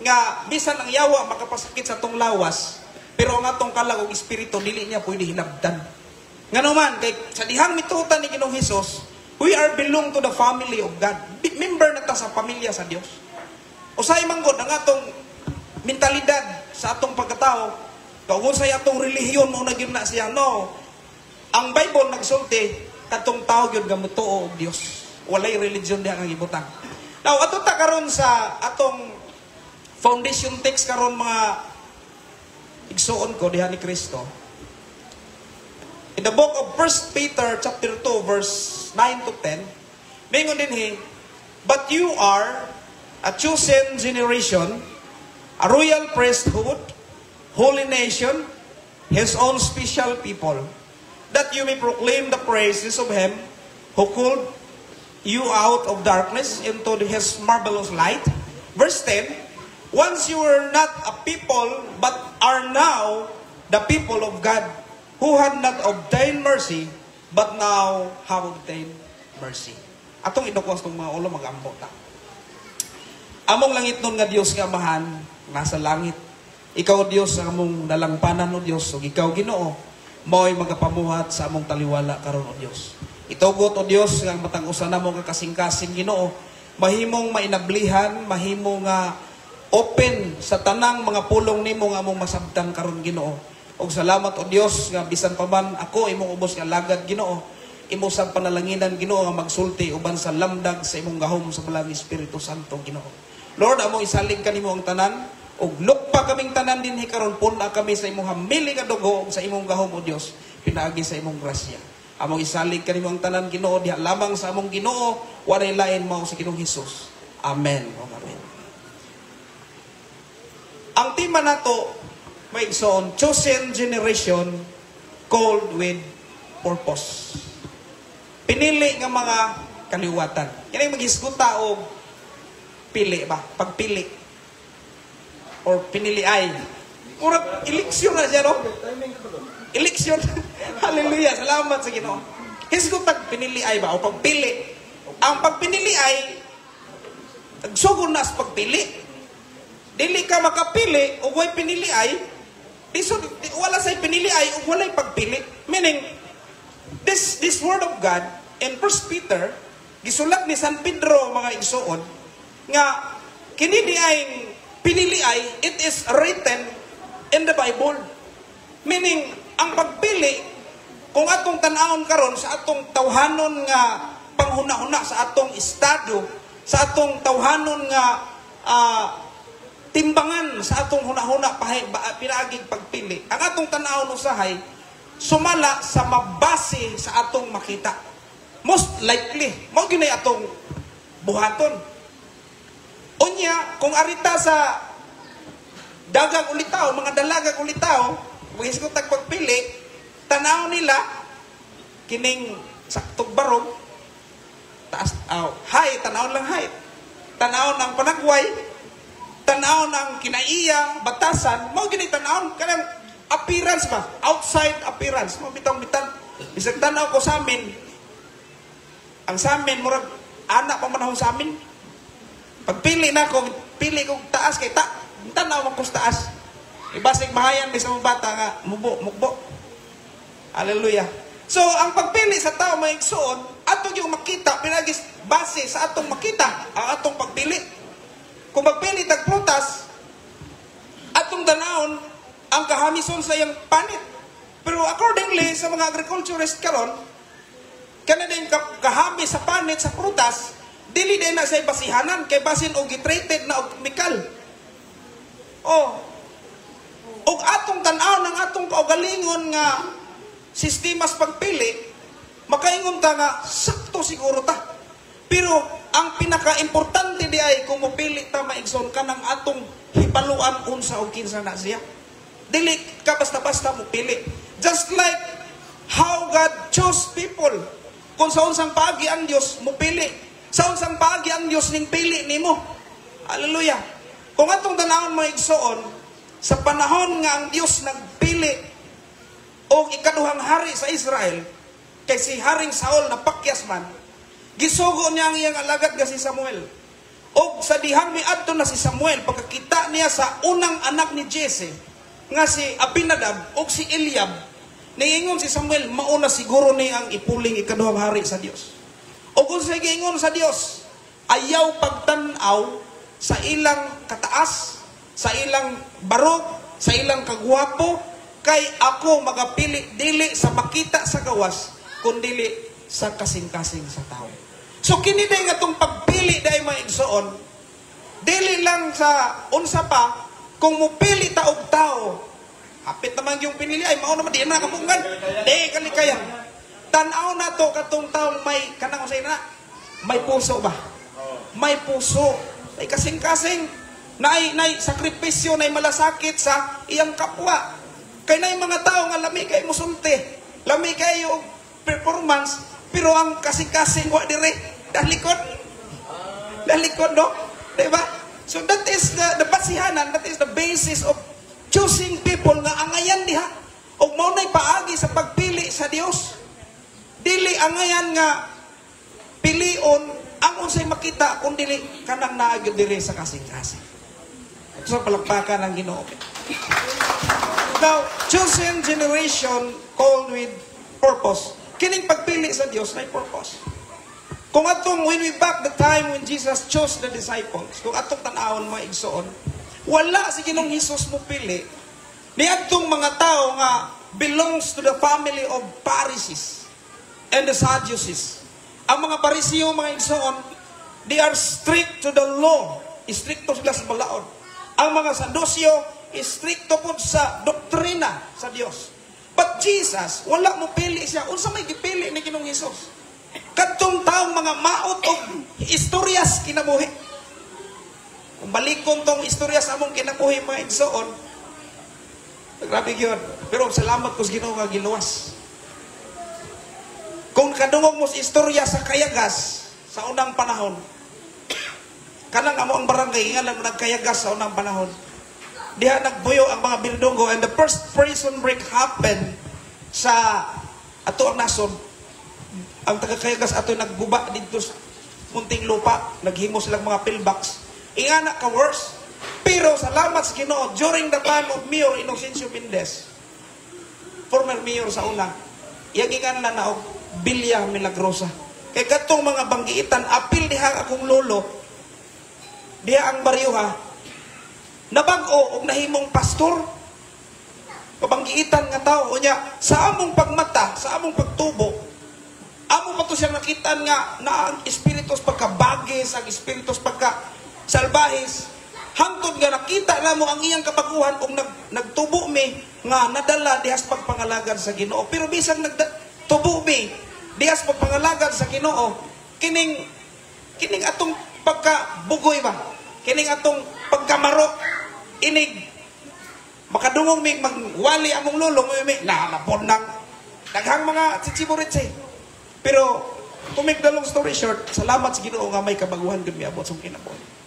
nga bisan ang yawa makapasakit sa atong lawas, pero ang atong kalag ug espiritu dili niya pwede hilabdan. Ngano man kay sa dihang mituo ta ni Ginoong Hesus, we are belong to the family of God. Member na ta sa pamilya sa Dios. Usahay man gud ang atong mentalidad sa atong pagkatao, kung sa atong relihiyon mo na gyud na siya, no. Ang Bible nagsulti kadtong tao gyud nga motuo og Dios. Walay religion diha nga gibutang. Now, ato ta karon sa atong foundation text karon, mga igsuon ko diha ni Kristo. In the book of 1 Peter chapter 2 verse 9 to 10, mingon dinhi, "But you are a chosen generation, a royal priesthood, holy nation, his own special people, that you may proclaim the praises of him who called you out of darkness into his marvelous light." Verse 10, "Once you were not a people, but are now the people of God, who had not obtained mercy, but now have obtained mercy." Atong idukos tong mga ulo, mag-ampo ta. Among langitnon nga Dios nga Amahan, nasa langit. Ikaw, Dios, ang among dalangpanan, o Dios, ug ikaw, Ginoo, mao'y magapamuhat sa among taliwala karon, o Dios. Itugot, o Dios, nga ang matag usa namo nga kasing-kasing, Ginoo, mahimong mainablihan, mahimo nga open sa tanang mga pulong nimo nga among masabtan karon, Ginoo. Og salamat, o Dios, nga bisan pa man ako imong ubos nga lagad, Ginoo, imo sa panalanginan, Ginoo, nga magsulti uban sa lamdag sa imong gahom sa Balaang Espiritu Santo, Ginoo. Lord, among isalig kanimo ang tanan ug lukpa kaming tanan dinhi karon, pun-a kami sa imong hamili nga dugo ug sa imong gahom, o Dios, pinaagi sa imong grasya. Among isalig kanimo ang tanan, Ginoo, diha lamang sa among Ginoo, walay lain mao si Ginoong Hesus. Amen. O amen. Ang tema nato Mga igsoon, chosen generation called with purpose. Pinili nga mga kaliwatan. Yan ay maghisguta og pili ba? Pagpili. Or pinili ay. Murag eleksyon na siya, no? Eleksyon. Hallelujah. Salamat sa Ginoo. Hisgutag pinili ay ba? O pagpili. Ang pagpinili ay, nagsugod na sa pagpili. Dili ka makapili o way pinili ay, di so, di, wala say pinili ay o walay pagpili. Meaning, this word of God in 1 Peter, gisulat ni San Pedro, mga igsoon, nga kini di ay pinili ay, it is written in the Bible. Meaning, ang pagpili, kung atong tan-awon karon sa atong tawhanon nga panghuna-huna, sa atong estado, sa atong tawhanon nga timbangan sa atong huna-huna pinaaging pagpili. Ang atong tan-awon usahay sumala sa mabase sa atong makita. Most likely, mao gyud atong buhaton. Unya, kung arita sa dagang ulitaw, mga dalagang ulitaw, magisgot tag pagpili, tanaw nila kining saktog barog, taas, oh, height, tanaw lang height. Tanaw ng panagway, tanaw ng kinaiya, batasan, mao gini tanaw kanang appearance ba? Outside appearance, mao bitong bitan. Bisag tanaw ko sa amin, ang sa amin murag anak pa manahon sa amin. Pagpili na ko, pili kong taas kay ta, tanaw man ko sa taas. Ibasig mahayan may sa mga bata nga mubo, mukbo. Hallelujah. So, ang pagpili sa tao, mga igsoon, atong yung makita, pinagis base sa atong makita, ang atong pagpili. Kung magpili tag prutas, atong danawon ang kahamison sa iyang panit. Pero accordingly sa mga agriculturist karon, kana din kahami sa panit sa prutas, dili din na sa basihanan kay basin og gitreated na og chemical. Oh. Og atong tan-aw ng atong kaugalingon nga sistema sa pagpili, makaingon ta nga sakto siguro ta. Pero ang pinaka-importante di ay kung mopili ta, maigsoon, kanang atong hibaluan unsa og kinsa na siya. Dili ka basta-basta mopili. Just like how God chose people. Kung sa unsang paagi ang Dios mopili. Sa unsang paagi ang Dios ning pili nimo. Hallelujah. Kung atong tanawon, mga igsoon, sa panahon nga ang Dios nagpili og ikaduhang hari sa Israel, kay si Haring Saul napakyas man, gisugo niya ang iyang alagad nga si Samuel. Og sa dihang miadto na si Samuel, pagkakita niya sa unang anak ni Jesse, nga si Abinadab og si Eliab, niingon si Samuel, mauna siguro ni ang ipuling ikaduhang hari sa Dios. O kung sa giingon sa Dios, ayaw pagtan-aw sa ilang kataas, sa ilang barog, sa ilang kagwapo, kay ako magapili dili sa makita sa gawas, kundili sa kasing-kasing sa tao. So kini day nga tong pagpili day, mga igsoon, dili lang sa unsa pa, kung mupili ta og tao, hapit naman yung pinili ay mao naman di na kabungan. Di kalikayan. Tan-aw na to katong taong may kanang unsay na may puso ba? May puso. May kasing-kasing naay nay sakripisyo, nay malasakit sa iyang kapwa. Kay nay mga tao nga lami kay musulti, lami kayo og performance, pero ang kasing-kasing wa dire, dalikod. Dalikod, no? Diba? So that is the basihanan, that is the basis of choosing people nga angayan diha. Og mao nay paagi sa pagpili sa Dios. Dili angayan nga pilion ang unsay makita kung dili kanang naa gyud diri sa kasing-kasing. So palakpakan ang Ginoo. Now, chosen generation called with purpose. Kining pagpili sa Dios may purpose. Kung atong when we back the time when Jesus chose the disciples, kung atong tan-awon, mga igsoon, wala si Ginoong Hesus mo pili niadtong mga tao nga belongs to the family of Pharisees and the Sadducees. Ang mga Pariseo, mga igsoon, they are strict to the law. Stricto sila sa balaod. Ang mga Saduseo, stricto po sa doktrina sa Dios. But Jesus, wala mo pili siya. Unsa may gipili ni Ginoong Hesus? Kadtong taong mga maot og istoryas kinabuhi. Kung balikon tong istorya sa among kinabuhi, mga igsoon, Grabe yun. Pero salamat ko sa Ginoo nga giluwas. Kung kadungog mo sa istorya sa Kayagas sa unang panahon, kanang amo ang barangay, nga lang nagkayagas sa unang panahon. Diha nagbuyo ang mga berdungo and the first prison break happened sa ato ang nasod. Ang taga-Kayagas ato nagguba dito sa Muntinlupa, naghimo silang mga pillbox. Ingana ka worse. Pero salamat sa Ginoo, during the time of Mayor Inocencio Mendez, former mayor sa una, iyang ingan na og Villa Milagrosa. Kay katong mga banggiitan, apil diha akong lolo, diha ang baryo ha, nabag-o og nahimong pastor, kabanggiitan nga tao. Unya, sa among pagmata, sa among pagtubo, amo pa to siyang nakitaan nga na ang espiritus pagkabagis, ang espiritus pagka salbahis, hangtod nga nakita namo ang iyang kabaguhan og nagtubo mi nga nadala dihas pagpangalagad sa Ginoo. Pero bisag nagtubo mi dihas pagpangalagad sa Ginoo, kining kining atong pagkabugoy ba, kining atong pagkamaro, inig makadungog mi magwali among lolo mi nahanapon ng daghang mga chichiburitse. Pero to make the long story short, salamat sa Ginoo nga may kabaguhan gud miabot sa kinabuhi.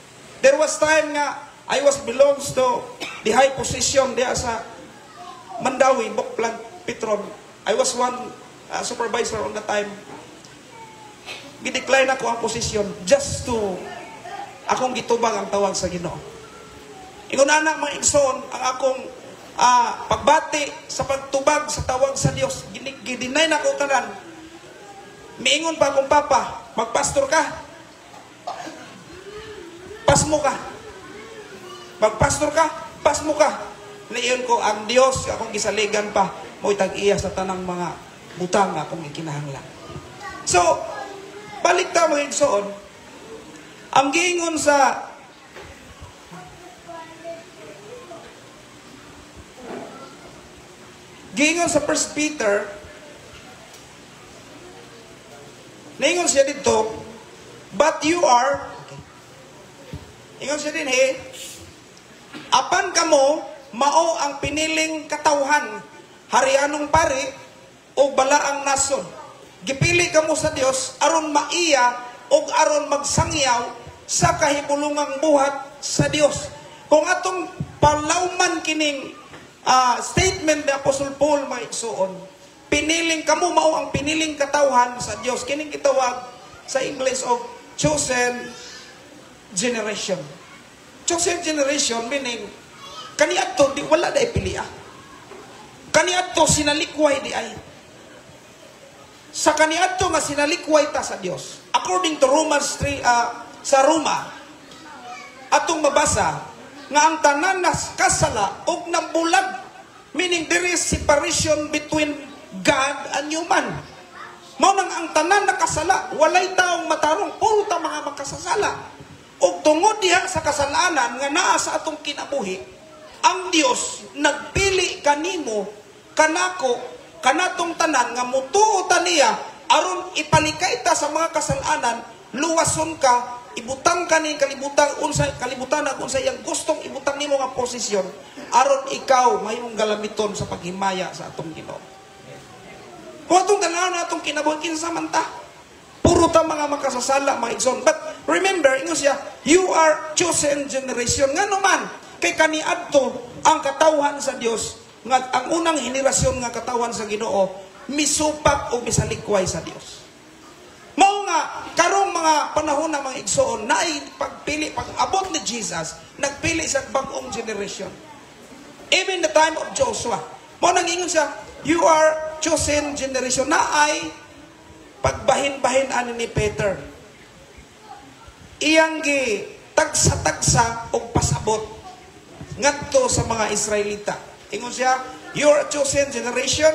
There was time nga I was belongs to the high position diha sa Mandaue, Book Plant Petron. I was one supervisor on the time. Gidecline ako ang posisyon just to akong gitubag ang tawag sa Ginoo. Ingon ana, mga igsoon, ang akong pagbati sa pagtubag sa tawag sa Dios, gideny na ko tanan. Miingon pa akong papa, "Magpastor ka. Pasmo ka. Magpastor ka, pasmo ka." Niingon ko, ang Dios akong gisaligan pa, mo'y tag-iya sa tanang mga butang nga akong ikinahanglan. So, balik ta, mga igsoon, ang giingon sa First Peter, niingon siya dito, but you are, okay. Ingon siya din, he, apan kamo, mao ang piniling katawhan, harianong pari, o balaang nasod. Gipili kamo sa Dios aron maiya o aron magsangyaw sa kahibulungang buhat sa Dios. Kung atong palawman kining statement ni Apostle Paul, mga igsuon, piniling kamo mao ang piniling katawhan sa Dios. Kining gitawag sa English of chosen generation. Chosen generation meaning kaniadto di wala day pilia. Kaniadto sinalikway di ay. Sa kaniadto nga sinalikway ta sa Dios. According to Romans 3, sa Roma atong mabasa nga ang tanan na kasala og nabulag, meaning there is separation between God and human. Mao nang ang tanan na kasala, walay taong matarong, puro ta mga makasasala. Ug tungod diha sa kasalanan nga naa sa atong kinabuhi, ang Dios nagpili kanimo, kanako, kanatong tanan nga mutuo ta niya aron ipalikay ta sa mga kasalanan, luwason ka, ibutang ka ning kalibutan unsa kalibutan unsa iyang gustong ibutang nimo nga posisyon aron ikaw mahimong galamiton sa paghimaya sa atong Ginoo. Kung atong tan-awon na atong kinabuhi, kinsa man ta? Puro ta mga makasasala, mga igsoon. But remember, ingon siya, you are chosen generation. Ngano man, kay kaniadto ang katawhan sa Dios, nga ang unang henerasyon nga katawhan sa Ginoo, misupak o misalikway sa Dios. Mao nga karong mga panahon na, mga igsoon, naay pagpili pag abot ni Jesus, nagpili sa bag-ong generation. Even the time of Joshua. Mao nang ingon siya, you are chosen generation, na ay pagbahin-bahin ani ni Peter. Iyang gi tagsa-tagsa og pasabot ngadto sa mga Israelita. Ingon siya, you are a chosen generation,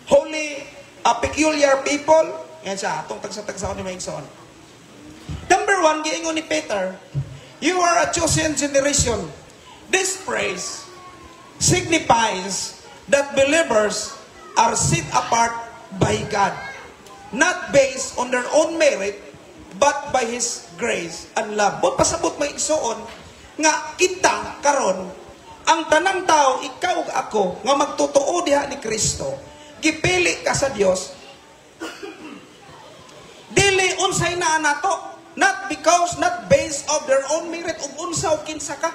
holy, a peculiar people. Yan siya, atong tagsa-tagsa ni mga igsoon. Number one, giingon ni Peter, you are a chosen generation. This phrase signifies that believers are set apart by God, not based on their own merit, but by His grace and love. But pasabot, mga igsoon, nga kita karon Ang tanang tao, ikaw ug ako, nga magtotoo diha ni Kristo, gipili ka sa Dios, dili unsay naa nato, not because, not based of their own merit ug unsa o kinsa ka,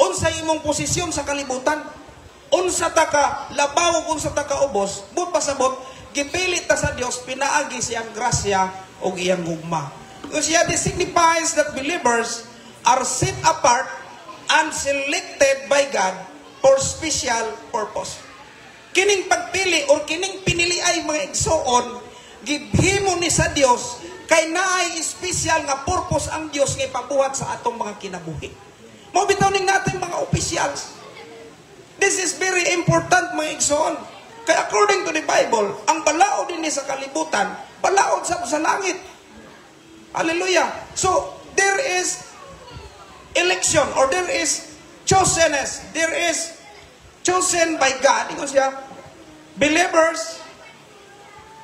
unsay imong posisyon sa kalibutan, unsa ta ka labaw ug unsa ta ka ubos, but pasabot gipili ta sa Dios pinaagi siyang grasya ug iyang gugma. Siya, this signifies that believers are set apart and selected by God for special purpose. Kining pagpili or kining pinili ay, mga igsoon, gihimo ni sa Dios kay naay special nga purpose ang Dios nga ipabuhat sa atong mga kinabuhi. Mao bitaw ning natin mga officials. This is very important, mga igsoon. Kay according to the Bible, ang balaod dinhi sa kalibutan, balaod sa langit. Hallelujah. So, there is election or there is chosenness. There is chosen by God. Ingon siya, believers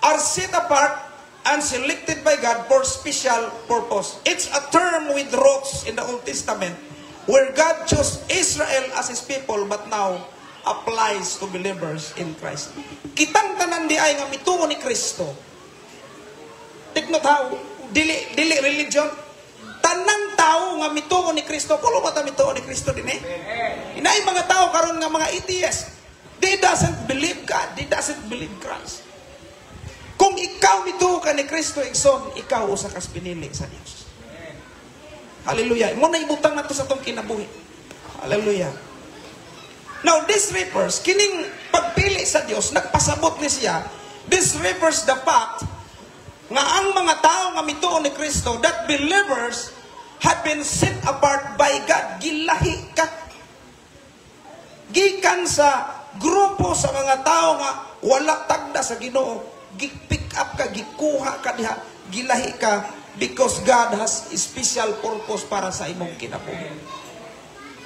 are set apart and selected by God for special purpose. It's a term with roots in the Old Testament where God chose Israel as His people but now applies to believers in Christ. Kitang tanan di ay nga mituo ni Kristo. Take note how, dili, dili religion. Tanang tao nga mituo ni Kristo, kulo ba ta mituo ni Kristo din eh? Inay mga tao karon nga mga atheist. They doesn't believe God. They doesn't believe Christ. Kung ikaw mituo ka ni Kristo, igsoon, ikaw usa kas pinili sa Dios. Hallelujah. Mo na ibutang nato sa atong kinabuhi. Hallelujah. Now, this refers, kining pagpili sa Dios, nagpasabot ni siya, this refers the fact nga ang mga tao nga mituo ni Kristo, that believers had been set apart by God. Gilahi ka. Gikan sa grupo sa mga tao nga wala tagda sa Ginoo, gi-pick up ka, gikuha ka diha, gilahi ka because God has a special purpose para sa imong kinabuhi.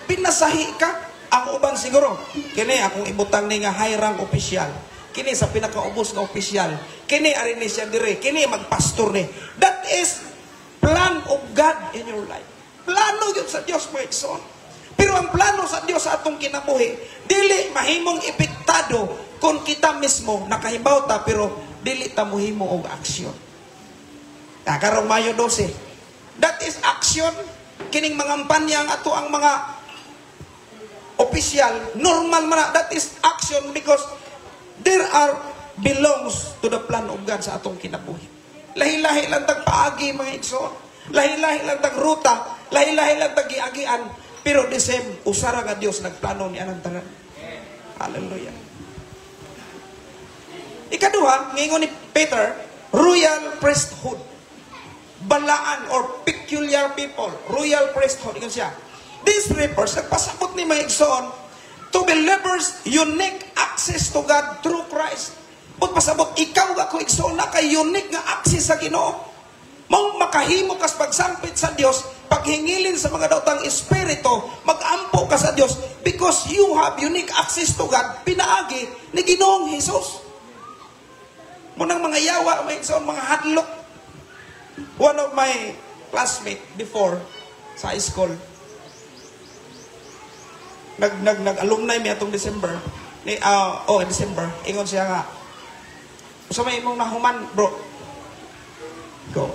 Pinasahi ka. Ang uban siguro, kini akong ibutang ni nga high rank official. Kini sa pinakaubos nga opisyal. Kini ari ni siya dire, kini magpastor ni. That is plan of God in your life. Plano yun sa Dios, mga igsoon. Pero ang plano sa Dios sa atong kinabuhi, dili mahimong epektado kung kita mismo nakahibaw ta pero dili ta mohimo og aksyon. Ah, karong Mayo 12. That is action. Kining mga kampanya ang ato ang mga opisyal, normal man na. That is action because there are belongs to the plan of God sa atong kinabuhi. Lahi-lahi lang tag paagi, mga igsoon. Lahi-lahi lang tag ruta, lahi-lahi lang tag giagian, pero the same usara nga Dios nagplano ni anang tanan. Hallelujah. Ikaduha, ngingon ni Peter, royal priesthood. Balaan or peculiar people, royal priesthood. Ingon siya. This refers, nagpasabot ni mga igsoon, to believers unique access to God through Christ. But pasabot, ikaw ako, igsoon, na kay unique nga access sa Ginoo. Mao makahimo kas pagsangpit sa Dios, paghingilin sa mga daotang espiritu, magampo ka sa Dios because you have unique access to God pinaagi ni Ginoong Hesus. Munang mga yawa, may igsoon, mga hadlok. One of my classmate before sa high school, nag nag nag alumni mi atong December ni oh, December, ingon siya nga, "Usa may imong nahuman, bro?" Ko,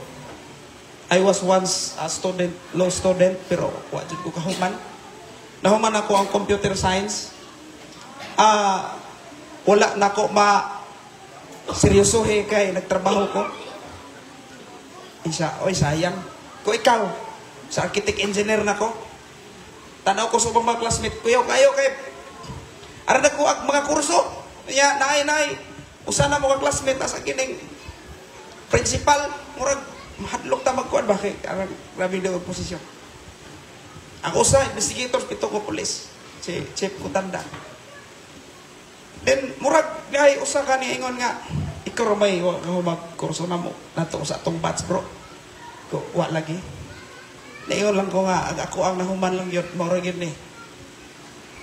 "I was once a student, law student, pero wa jud ko kahuman. Nahuman ako ang computer science. Ah, wala na ko ma seryosohe kay nagtrabaho ko." Isa, "Oy, sayang." Ko, "Ikaw?" "Sa architect engineer na ko." Tanaw ko sa ubang mga classmate, kuyaw kayo kay ara na ko ang mga kurso. Nya naay naay. Usa na mo ka classmate asa kining principal, murag mahadlok ta magkuan ba kay arang grabe daw ang posisyon. Ang usa investigator, pito ko police. Si Chief Kutanda. Then murag gay usa ka ni ingon nga, "Ikaw ra may wa ka magkurso na mo nato sa atong batch, bro." Ko, "Wa lagi." Naingon lang ko nga ang ako ang nahuman lang yun, mao ra gyud ni.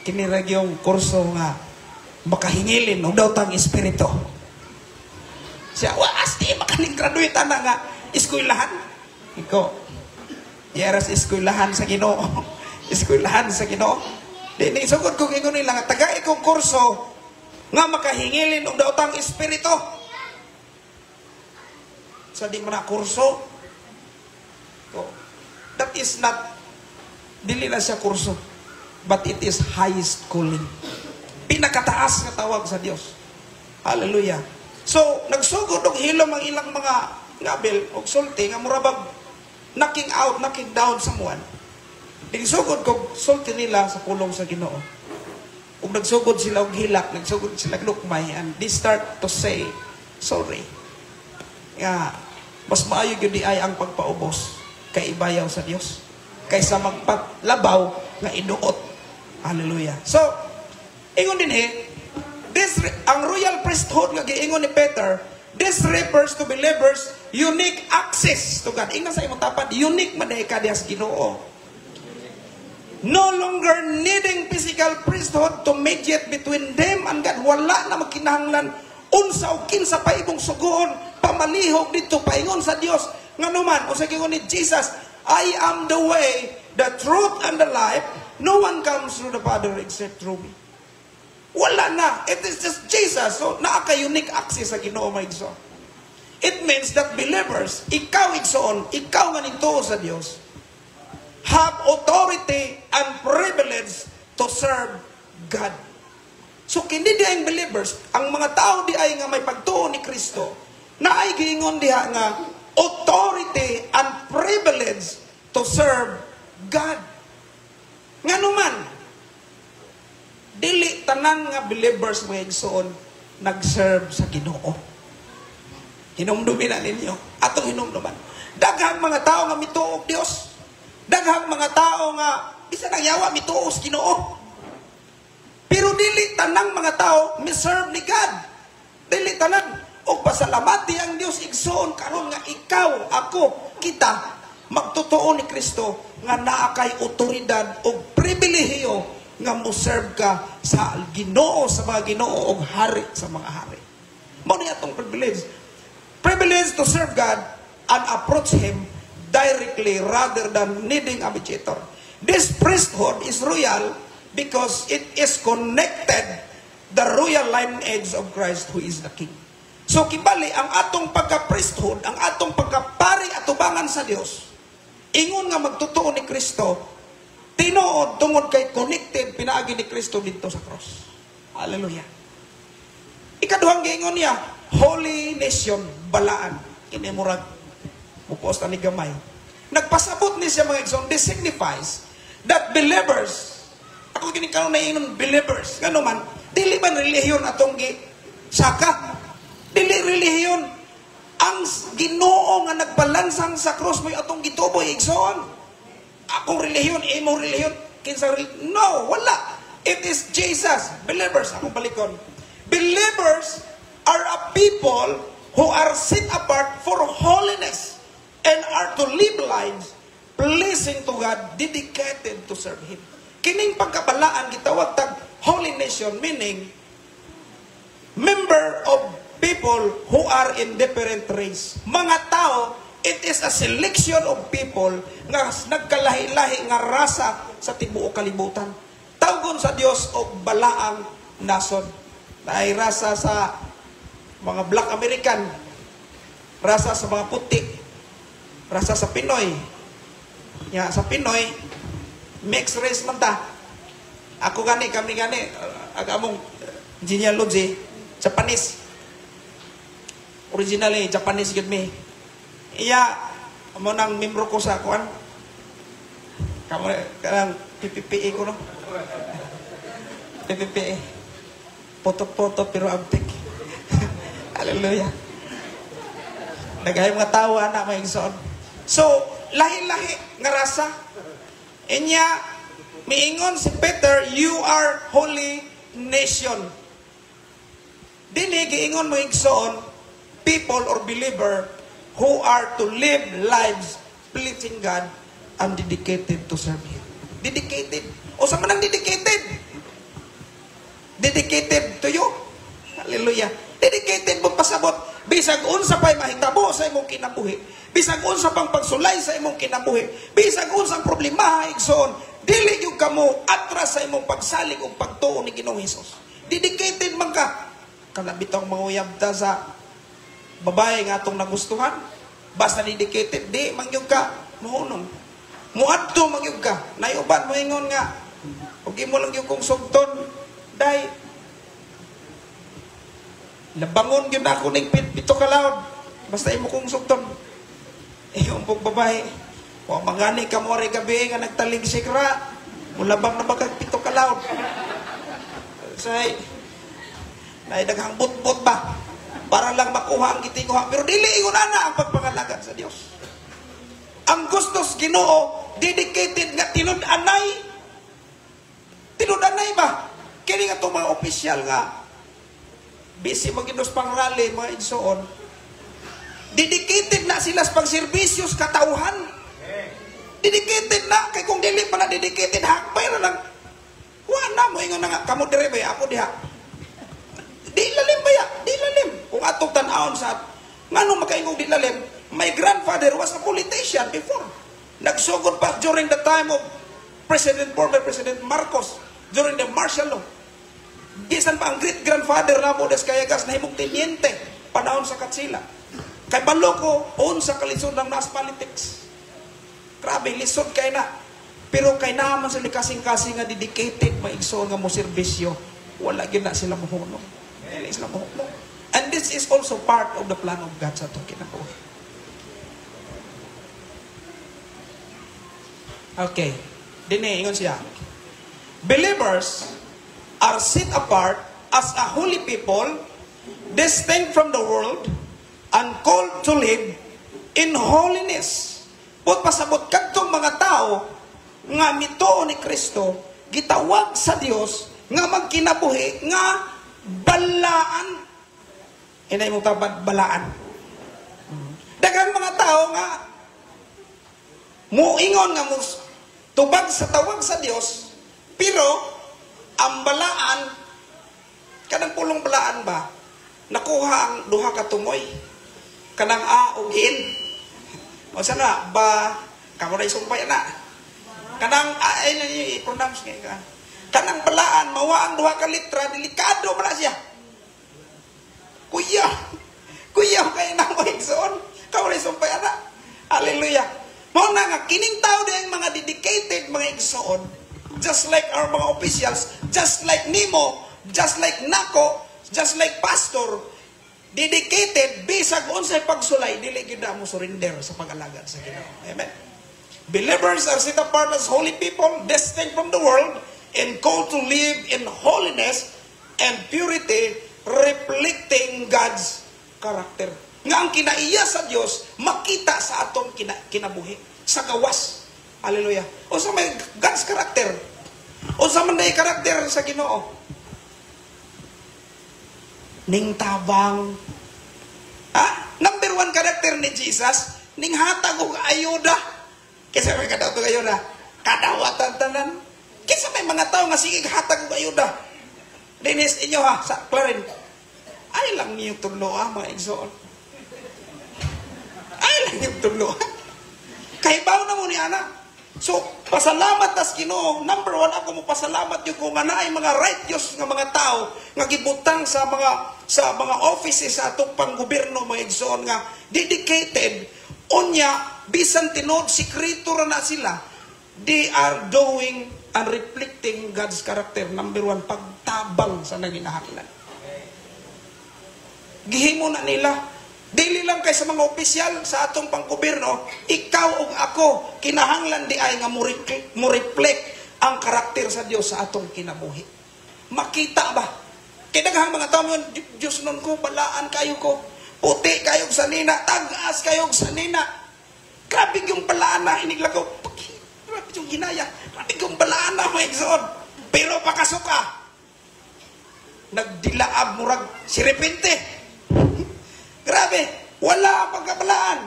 Kini ra yung kurso nga makahingilin og daotang espiritu. Siya, "Wa asti makaning graduate ana nga eskwelahan." Iko, "Yeras eskwelahan sa Ginoo. Eskwelahan sa Ginoo." Di ni sugod ko ingon nila nga tagai kong kurso nga makahingilin og daotang espiritu. Sa di man na kurso. So, that is not, dili na siya kurso. But it is highest calling. Pinakataas nga tawag sa Dios. Hallelujah. So, nagsugod og hilom ang ilang mga ngabil og sulti nga mura bag knocking out, knocking down someone. Nagsugod kog sulti nila sa pulong sa Ginoo. Ug nagsugod sila og hilak, nagsugod sila og lukmay, and they start to say, "Sorry." Nga, mas maayo gyud di ay ang pagpaubos kay ibayaw sa Dios kaysa magpalabaw nga iduot. Hallelujah. So, ingon din he, this, ang royal priesthood nga giingon ni Peter, this refers to believers' unique access to God. Ingnan sa imong tapad, unique man diay ka diha sa Ginoo. No longer needing physical priesthood to mediate between them and God. Wala na magkinahanglan unsa o kinsa pa imong sugoon pamalihok dito paingon sa Dios. Nganuman, unsa giingon ni Jesus, "I am the way, the truth, and the life. No one comes through the Father except through me." Wala na. It is just Jesus. So, naa ka unique access sa Ginoo, mga igsoon. It means that believers, ikaw igsoon, ikaw nga ningtuo sa Dios, have authority and privilege to serve God. So kini di ang believers, ang mga tao di ay nga may pagtuo ni Kristo, na ay giingon diha nga authority and privilege to serve God. Nganuman, dili tanan nga believers, mga igsoon, nag-serve sa Ginoo. Hinumdumi na ninyo. Atong hinumduman. Daghang mga tao nga mituo og Dios. Daghang mga tao nga bisan ang yawa mituo sa Ginoo. Pero dili tanang mga tao mi-serve ni God. Dili tanan. Og pasalamati ang Dios, igsoon, karon nga ikaw, ako, kita magtotoo ni Kristo nga naa kay otoridad og pribilehiyo nga mo-serve ka sa Ginoo sa mga Ginoo og Hari sa mga hari. Mao ni atong privilege. Privilege to serve God and approach Him directly rather than needing a mediator. This priesthood is royal because it is connected the royal lineage of Christ, who is the King. So kibali ang atong pagka-priesthood, ang atong pagkapari atubangan sa Dios, ingon nga magtotoo ni Kristo, tinuod tungod kay connected pinaagi ni Kristo didto sa cross. Hallelujah. Ikaduhang giingon niya, holy nation, balaan. Kini murag mupos ni gamay. Nagpasabot ni siya, mga igsoon, this signifies that believers, ako kini karon nainon believers, ngano man, dili man relihiyon atong gi saka. Dili relihiyon. Ang Ginoo nga nagpalansang sa cross mo'y atong gituboy, igsoon. Akong relihiyon, imong relihiyon, kinsa relihiyon. No, wala. It is Jesus. Believers, akong balikon. Believers are a people who are set apart for holiness and are to live lives pleasing to God, dedicated to serve Him. Kining pagkabalaan gitawag tag holy nation, meaning member of people who are in different race. Mga tao, it is a selection of people nga nagkalahi-lahi nga rasa sa tibuok kalibutan. Tawgon sa Dios og balaang nasod. Naay rasa sa mga Black American, rasa sa mga puti, rasa sa Pinoy. Ya, sa Pinoy, mixed race man ta. Ako gani, kami gani, ang among genealogy, Japanese. Originally, Japanese gyud mi. Iya, mo nang membro ko sa kuan. Kamo kanang PPPA ko, no. PPPA. Potot-potot pero abtik. Hallelujah. Nagay mga tao ana, mga igsoon. So, lahi-lahi nga rasa. Inya miingon si Peter, "You are holy nation." Dili giingon, mga igsoon, people or believer who are to live lives pleasing God and dedicated to serve Him. Dedicated. O sa man ang dedicated? Dedicated to you. Hallelujah. Dedicated mo pasabot. Bisag unsa pa'y mahitabo sa imong kinabuhi. Bisag unsa pang pagsulay sa imong kinabuhi. Bisag unsang problema, igsoon. Dili gyud ka mo atras sa imong pagsalig ug pagtuo ni Ginoong Hesus. Dedicated man ka. Kana bitong manguyab ta sa babae nga atong nagustuhan. Basta dedicated, di man gyud ka mohunong. Muadto man gyud ka. Nay uban moingon nga ug imo lang gyud kong sugton, day labangon gyud ako ning 7 ka laod. Basta imo kong sugton. Iyong pog babae, wa mangani ka mo ari gabi nga nagtaligsik ra. Mulabang na ba kag 7 ka laod? Say, nay daghang but-but ba? Para lang makuha ang gitinguha. Pero dili ingon ana ang pagpangalagad sa Dios. Ang gusto sa Ginoo, dedicated nga tinud-anay. Tinud-anay ba? Kini nga itong mga opisyal nga busy maginos pang rally, mga igsoon. Dedicated na sila sa pagserbisyo sa katauhan. Dedicated na. Kay kung dili pa na dedicated, hakbay na lang. Wa na mo, ingon na nga, kamo dire ba, ako diha. Di lalim ba ya? Di lalim. Kung atong tan-awon sa, nganong makaingong di lalim, my grandfather was a politician before. Nagsugod pa during the time of former President Marcos, during the martial law. Gisan pa ang great-grandfather na mo, des Kayagas, na himong teniente, panahon sa Katsila. Kay balo ko, on sa kalisod ng nas politics. Grabe, lisod kay na. Pero kay naman sila kasing-kasing nga dedicated, maigsoon nga mo serbisyo, wala gyud na sila mohunong. Dili sila mohunong. And this is also part of the plan of God sa atong kinabuhi. Okay. Dini, ingon siya. Believers are set apart as a holy people, distinct from the world, and called to live in holiness. Put pasabot kadtong mga tao nga mituo ni Kristo, gitawag sa Dios nga magkinabuhi nga balaan. Inay mo tabad balaan. Daghang mga tao nga muingon nga mus tubag sa tawag sa Dios, pero ang balaan, kanang pulong balaan ba, nakuha ang duha ka tumoy, kanang a ug in. O sana ba kamo na isumpay na. Kanang a, ay na i-pronounce nga ka. Kanang balaan mawa ang duha ka litra, delikado man na siya. Kuya, kuya kay na mo igsoon, kamo na isumpay ana. Hallelujah. Mao na nga kining tao di ang mga dedicated mga igsoon, just like our mga officials, just like nimo, just like nako, just like pastor, dedicated bisag unsay pagsulay, dili gyud na mo surrender sa pag-alagad sa Ginoo. Amen. Believers are set apart as holy people, distinct from the world, and called to live in holiness and purity, reflecting God's character. Nga ang kinaiya sa Dios makita sa atong kinabuhi, sa gawas. Hallelujah. Unsa may God's character? Unsa man day karakter sa Ginoo? Ning tabang. Ha? Number 1 karakter ni Jesus, ning hatag og ayuda. Kaysa may kadawat og ayuda, kadawatan tanan. Kaysa may mga tao nga sige hatag og ayuda. Dinis inyo ha, sa Clarin. Ay lang niyo tudlo ha, mga igsoon. Ay lang niyo tudlo ha. Kahibaw na mo ni ana. So, pasalamat tas Ginoo. Number 1, ako mo pasalamat yung kung nga naay mga righteous nga mga tao nga gibutang sa mga offices sa atong panggobyerno, mga igsoon nga dedicated. Unya, bisan tinuod sikreto ra na sila, they are doing and reflecting God's character. Number 1, pagtabang sa nanginahanglan. Gihimo na nila. Dili lang kay sa mga opisyal sa atong panggobyerno, ikaw ug ako kinahanglan di ay nga mo reflect ang karakter sa Dios sa atong kinabuhi. Makita ba? Kay daghang mga tao mo, Dios nun ko, balaan kayo ko. Puti kayo sa nina, tag-as kayo sa nina. Grabe yung balaan na iniglagaw. Grabe yung ginaya. Grabe yung balaan na mga igsoon. Pero pakasuka, nagdilaab murag sirepente. Grabe, wala ang pagkabalaan.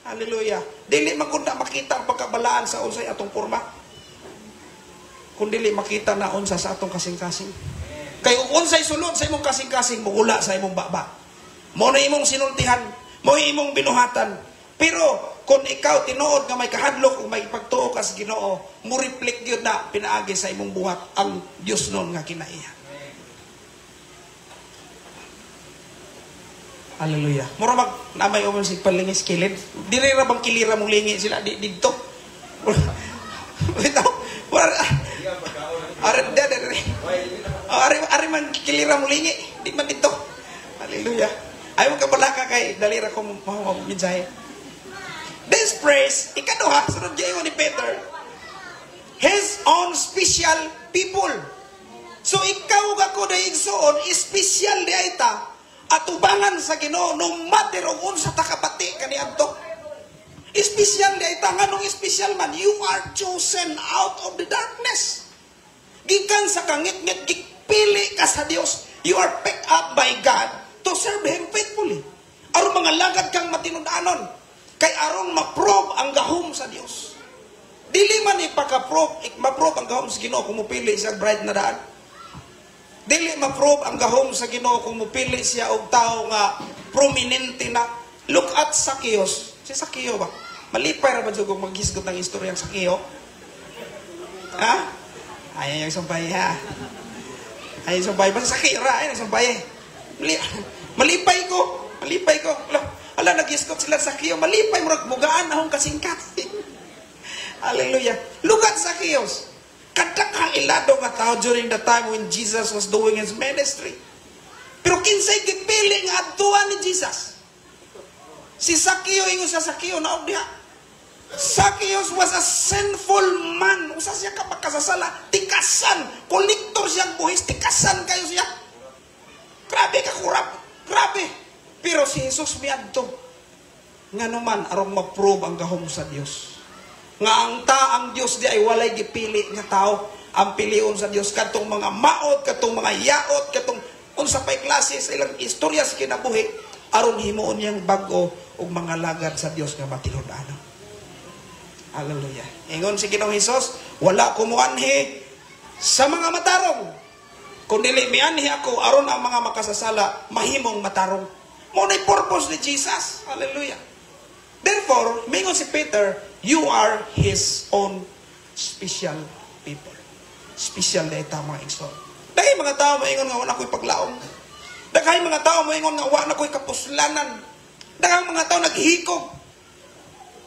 Hallelujah. Dili man kun na makita ang pagkabalaan sa unsay atong porma. Kung dili makita na unsa sa atong kasing-kasing. Kay ug unsay sulod sa imong kasing-kasing, mugula sa imong baba. Mo na imong sinultihan, mo imong binuhatan. Pero Kung ikaw tinuod nga may kahadlok ug may pagtuo ka sa Ginoo, mo reflect gyud na pinaagi sa imong buhat ang Dios nun nga kinaiya. Hallelujah. Mura mag namay umon sig palingis kilid. Dili ra bang kilira mong lingi sila di didto. Bitaw. Wala. Ari ari. Ari ari man kilira mong lingi, di man didto. Hallelujah. Ayaw ka balaka kay dali ra ko mo mensahe. This praise, ikaduha, sunod giingon ni Peter, his own special people. So ikaw ug ako day igsuon, special di ay ta, atubangan sa Ginoo no matter og unsa ta kabati kaniadto. Special di ay ta, nganong special man, you are chosen out of the darkness. Gikan sa kangitngit, gipili ka sa Dios. You are picked up by God to serve Him faithfully. Aron mga lagad kang matinud-anon, kay aron ma-prove ang gahom sa Dios. Dili man ipaka-prove, ma-prove ang gahom sa Ginoo kung mupili siya bride na daan. Dili ma-prove ang gahom sa Ginoo kung mupili siya og tawo nga prominente na. Look at Zacchaeus. Si Zacchaeus ba? Malipay ra ba jud kung maghisgot ang istorya ang Zacchaeus? Ha? Ay, yung sumpay ha. Ay, yung sumpay. Basta Zacchaeus ra, ay, yung sumpay. Malipay ko. Malipay ko. Ala, naghisgot sila sa Zacchaeus. Malipay, murag mugaan akong kasingkat. Hallelujah. Look at Zacchaeus. Kadaghang ilado nga tao during the time when Jesus was doing His ministry. Pero kinsay gipili nga adtuan ni Jesus? Si Zacchaeus, ingon sa Zacchaeus, naog diha. Zacchaeus was a sinful man. Usa siya ka makasasala. Tikasan. Kolektor siyang buhis. Tikasan kayo siya. Grabe ka kurap. Grabe. Pero si Jesus miadto. Ngano man aron ma-prove ang gahom sa Dios. Nga ang ta ang Dios di ay walay gipili nga tao. Ang pilion sa Dios kadtong mga maot, kadtong mga yaot, kadtong unsa pay klase sa ilang istorya sa kinabuhi aron himuon niyang bag-o og mga lagad sa Dios nga matinud-anon. Hallelujah. Ingon si Ginoong Hesus, wala ko moanhi sa mga matarong. Kung dili mianhi ako aron ang mga makasasala mahimong matarong. Mo nay purpose ni Jesus. Hallelujah. Therefore, mingon si Peter, you are His own special people. Special na ita mga igsoon. Dahil mga tao maingon nga wala ko'y paglaom. Dahil mga tao maingon nga wala ko'y kapuslanan. Dahil mga tao naghikog.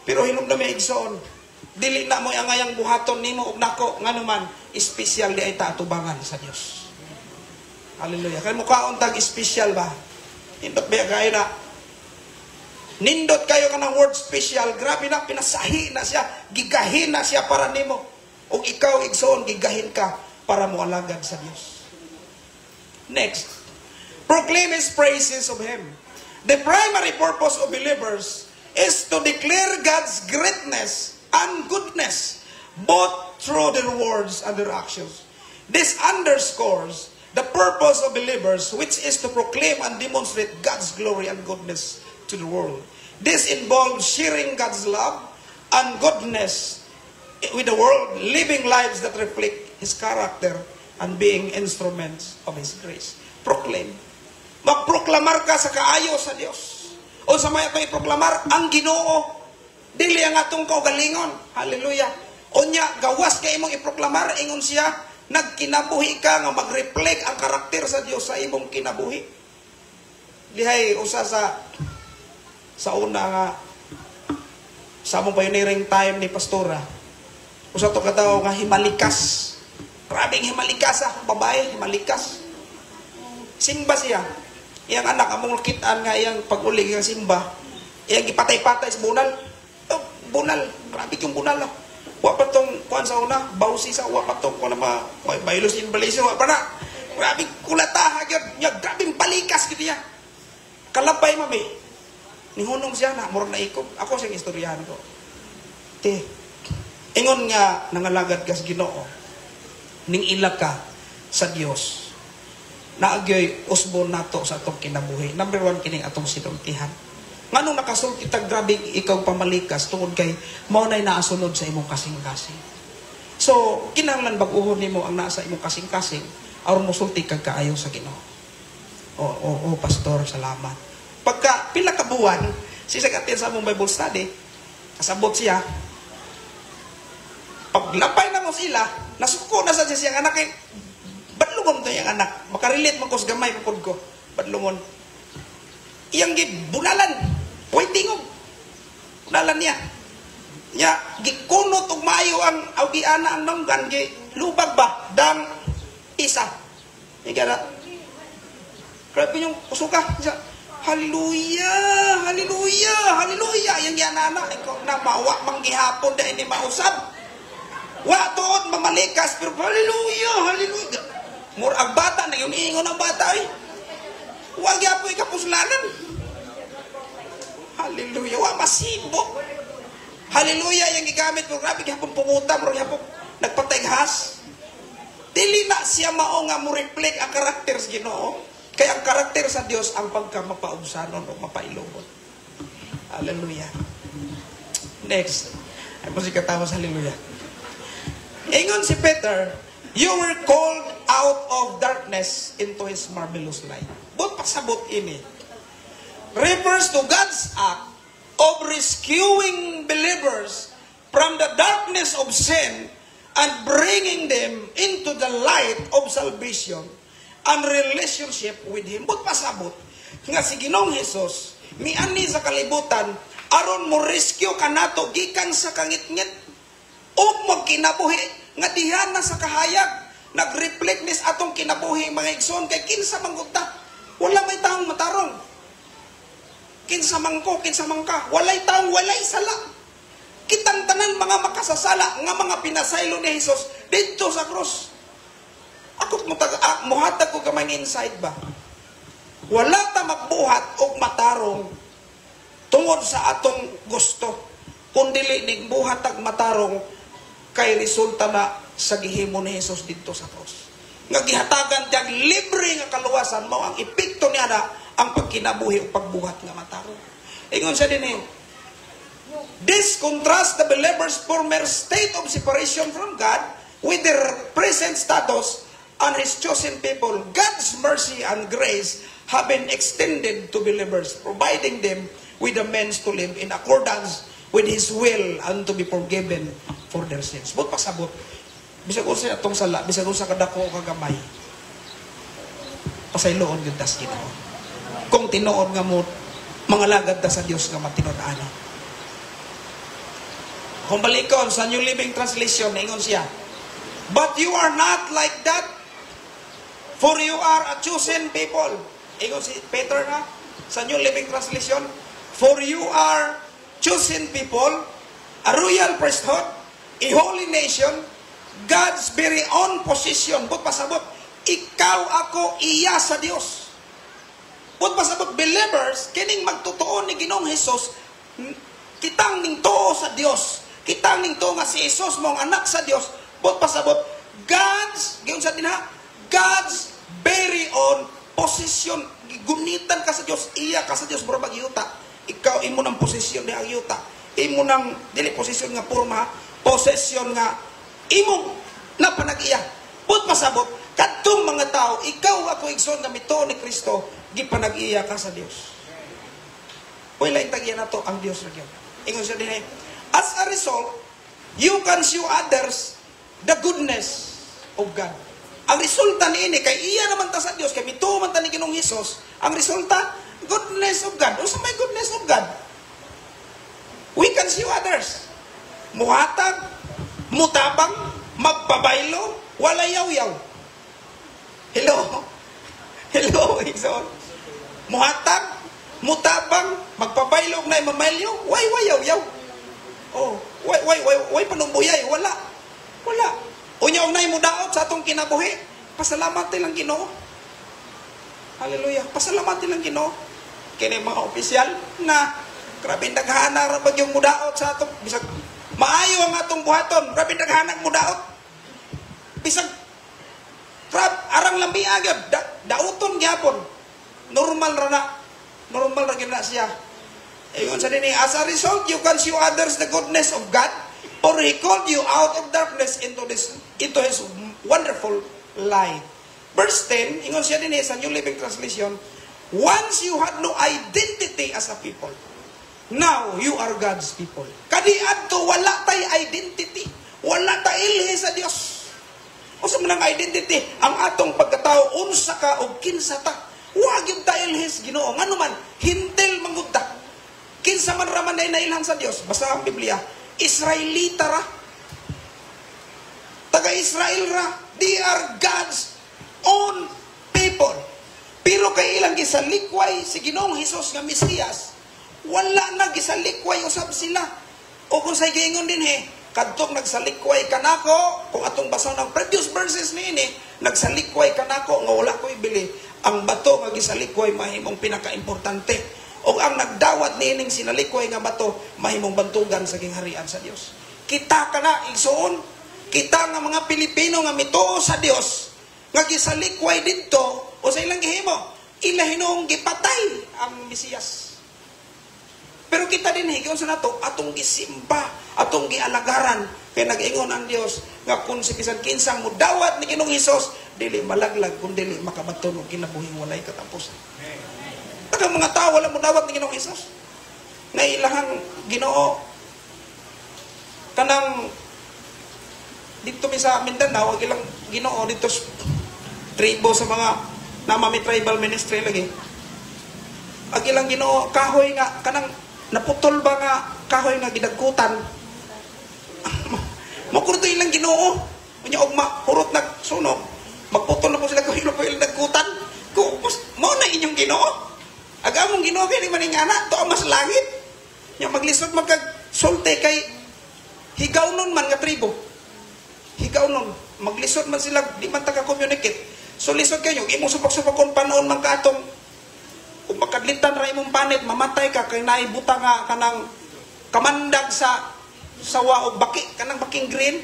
Pero hinumdum may igsoon, dili na mo'y angayang buhaton nimo og nako, ngano man, special di ay taatubangan sa Dios. Hallelujah. Kay mukhaon tag special ba? Nindot ba kayo na? Nindot kayo ka ng word special. Grabe na, pinasahi na siya. Gigahin na siya para nimo. O ikaw, igsoon, gigahin ka para mo alagad sa Dios. Next. Proclaim His praises of Him. The primary purpose of believers is to declare God's greatness and goodness, both through their words and their actions. This underscores the purpose of believers, which is to proclaim and demonstrate God's glory and goodness to the world. This involves sharing God's love and goodness with the world, living lives that reflect His character and being instruments of His grace. Proclaim. Magproklamar ka sa kaayo sa Dios. O sa may atong iproklamar, ang Ginoo. Dili ang atong kaugalingon. Hallelujah. Unya, gawas kay imong iproklamar, ingon siya, nagkinabuhi ka nga mag-reflect ang karakter sa Dios sa imong kinabuhi. Dihay, usa sa una nga sa among pioneering time ni Pastora, usa to katawo nga himalikas. Grabing himalikas ah, babae, himalikas. Simba siya. Iyang anak, among nakitaan nga iyang pag-uli nga simba, iyang gipatay-patay sa bunal. Oh, bunal, grabe yung bunal ah. Wa pa tong kuan sa una, bawsi sa wa pa tong kuan ma baylos in Malaysia wa pa na. Grabe kulata gyud, nya grabing balikas gid niya. Kalabay mami. Nihunong siya na murag naikog. Ako siyang istoryahan ko. Te, ingon nga nangalagad ka sa Ginoo, ning ila ka sa Dios. Naagyoy usbon nato sa atong kinabuhi. Number one kining atong sinultihan. Nganong nakasulti ta grabe ikaw pamalikas tungod kay mao nay naasunod sa imong kasing-kasing. So, kinahanglan bag-uhon nimo ang naa sa imong kasing-kasing aron mosulti kag kaayo sa Ginoo. Oo, pastor, salamat. Pagka pila ka buwan, sisagatin sa among Bible study, Kasabot siya. Paglapay na mo sila, nasuko na sa siya siyang anak kay badlungon to iyang anak. Makarelate man ko sa gamay pud ko. Badlungon. Iyang gibunalan. Way tingog. Bunalan niya. Nya gikunot og maayo ang aw giana ang nanggan, gi lubag ba dang isa. Igara. Grabe yung kusuka. Siya, "Hallelujah, hallelujah, hallelujah." Yang giana ikaw na mawa mang gihapon dahil ni mausab. Wa tuod mamalikas pero hallelujah, hallelujah. Mur ang bata na yung ingon ang bata ay. Wa gyapon ikapuslanan. Hallelujah, wa masibo. Hallelujah yung gigamit mo, grabe gihapon punguta, murag gihapon nagpatayghas. Dili na siya mao nga mo reflect ang karakter sa Ginoo. Kaya ang karakter sa Dios ang pagka mapaubsanon o mapailobon. Hallelujah. Next. Ay mo si katawa sa hallelujah. Ingon si Peter, "You were called out of darkness into His marvelous light." But pasabot ini refers to God's act of rescuing believers from the darkness of sin and bringing them into the light of salvation and relationship with Him. But pasabot nga si Ginoong Hesus miani sa kalibutan aron mo rescue kanato gikan sa kangitngit ug magkinabuhi nga diha na sa kahayag. Nag-reflect nis atong kinabuhi, mga igsoon, kay kinsa man gud ta? Wala may taong matarong. Kinsa man ko, kinsa man ka, walay taong walay sala. Kitang tanan mga makasasala nga mga pinasaylo ni Jesus didto sa krus. Ako muhatag ko gamay insight ba. Wala ta magbuhat og matarong tungod sa atong gusto, kundili nigbuhat tag matarong kay resulta na sa gihimo ni Jesus didto sa krus. Nga gihatagan tiyag libre nga kaluwasan, mao ang epekto niya na ang pagkinabuhi o pagbuhat nga matarong. Ingon siya din eh, "This contrasts the believer's former state of separation from God with their present status and His chosen people. God's mercy and grace have been extended to believers, providing them with the means to live in accordance with His will and to be forgiven for their sins." But pasabot, bisag unsa atong sala, bisag unsa kadako o kagamay, pasayloon gyud tas Ginoo. Kung tinuod nga mo mga lagad ta sa Dios nga matinud-anon. Kung balikon sa New Living Translation, ingon siya, "But you are not like that, for you are a chosen people." Ingon si Peter na, sa New Living Translation, "For you are chosen people, a royal priesthood, a holy nation, God's very own possession." But pasabot, ikaw, ako, iya sa Dios. But pasabot, believers, kining magtotoo ni Ginoong Hesus, kitang ning tuo sa Dios. Kitang ning tuo nga si Jesus mong anak sa Dios. But pasabot, God's, giyon sa dinha, God's very own possession. Gunitan ka sa Dios, iya ka sa Dios, mura magyuta. Ikaw, imo ng posesyon di ang yuta. Imo ng, dili posesyon nga porma, possession nga imong napanag-iya. But pasabot, kadtong mga tao, ikaw, ako, igsoon nga mituo ni Kristo, gipanag-iya ka sa Dios. Uy, laing tag-iya nato ang Dios ra gyud. Ingon siya din, "As a result, you can show others the goodness of God." Ang resulta niini kay iya naman ta sa Dios, kay mituo man ta ni Ginoong Hesus, ang resulta, goodness of God. Unsa may goodness of God? We can show others. Muhatag, mutabang, magpabaylo, wala yaw-yaw. Hello? Hello, igsoon. Muhatag, mutabang, magpabaylo og nay mamalyo, way way yaw-yaw. Oh, way way way way panumbuyay, wala. Wala. Unya og nay mudaot sa atong kinabuhi, pasalamat lang Ginoo. Hallelujah. Pasalamat lang Ginoo. Kini mga opisyal na grabe daghana ra bagyong mudaot sa atong, bisag maayo ang atong buhaton, grabe daghanag mudaot. Bisag grab arang lamia gyud, dauton gyapon. Normal ra na. Normal ra gyud na siya. Ingon sa dinhi, "As a result, you can show others the goodness of God, for He called you out of darkness into His wonderful light." Verse 10, ingon siya dinhi sa New Living Translation, "Once you had no identity as a people." Now, you are God's people. Kaniadto, wala tay identity. Wala ta ilhi sa Dios. Unsa man ang identity? Ang atong pagkatao, unsa ka o kinsa ta. Wa gyud ta ilhi sa Ginoo. Ngano man, Hentil man gud ta. Kinsa man ra man ay nailhan sa Dios. Basta ang Biblia, Israelita ra. Taga-Israel ra. They are God's own people. Pero kay ilang gisalikway si Ginoong Hesus nga Mesiyas, wala na, gisalikway usab sila. O kung sa giingon din he, kadtong nagsalikway kanako, kung atong basahon ng previous verses niini, nagsalikway kanako nga wala ko ibili, ang bato nga gisalikway mahimong pinakaimportante. O ang nagdawat niining sinalikway nga bato, mahimong bantugan sa gingharian sa Dios. Kita kana, igsuon, kita nga mga Pilipino nga mituo sa Dios, nga gisalikway didto, o sa ilang gihimo, ila hinuong gipatay ang Mesiyas. Pero kita din higayon sa nato, atong gisimba, atong gialagaran, kay nag-ingon ang Dios nga kung si bisan kinsang mudawat ni Ginoong Hesus, dili malaglag kun dili makabaton og kinabuhing walay katapusan. Daghang mga tao wala mudawat ni Ginoong Hesus. Nga ilahang Ginoo kanang dito mi sa Mindanao, ang ilang Ginoo dito sa tribo sa mga namami tribal ministry lagi. Ang ilang Ginoo kahoy nga kanang naputol ba nga kahoy nga gidagkutan. Mo kuno ilang Ginoo. Unya og mahurot nagsunog, magputol na po sila kahoy po ilang dagkutan. Ko mo na inyong Ginoo. Ag among Ginoo kay man nga anak to mas langit. Nya maglisod magkag sulti kay Higaonon man nga tribo. Higaonon, maglisod man sila, di man ta ka-communicate. So lisod kayo, imong supak-supak kung panon man katong kung makadlitan ra imong panit, mamatay ka kay naibuta nga kanang kamandag sa sawa og baki, kanang baking green,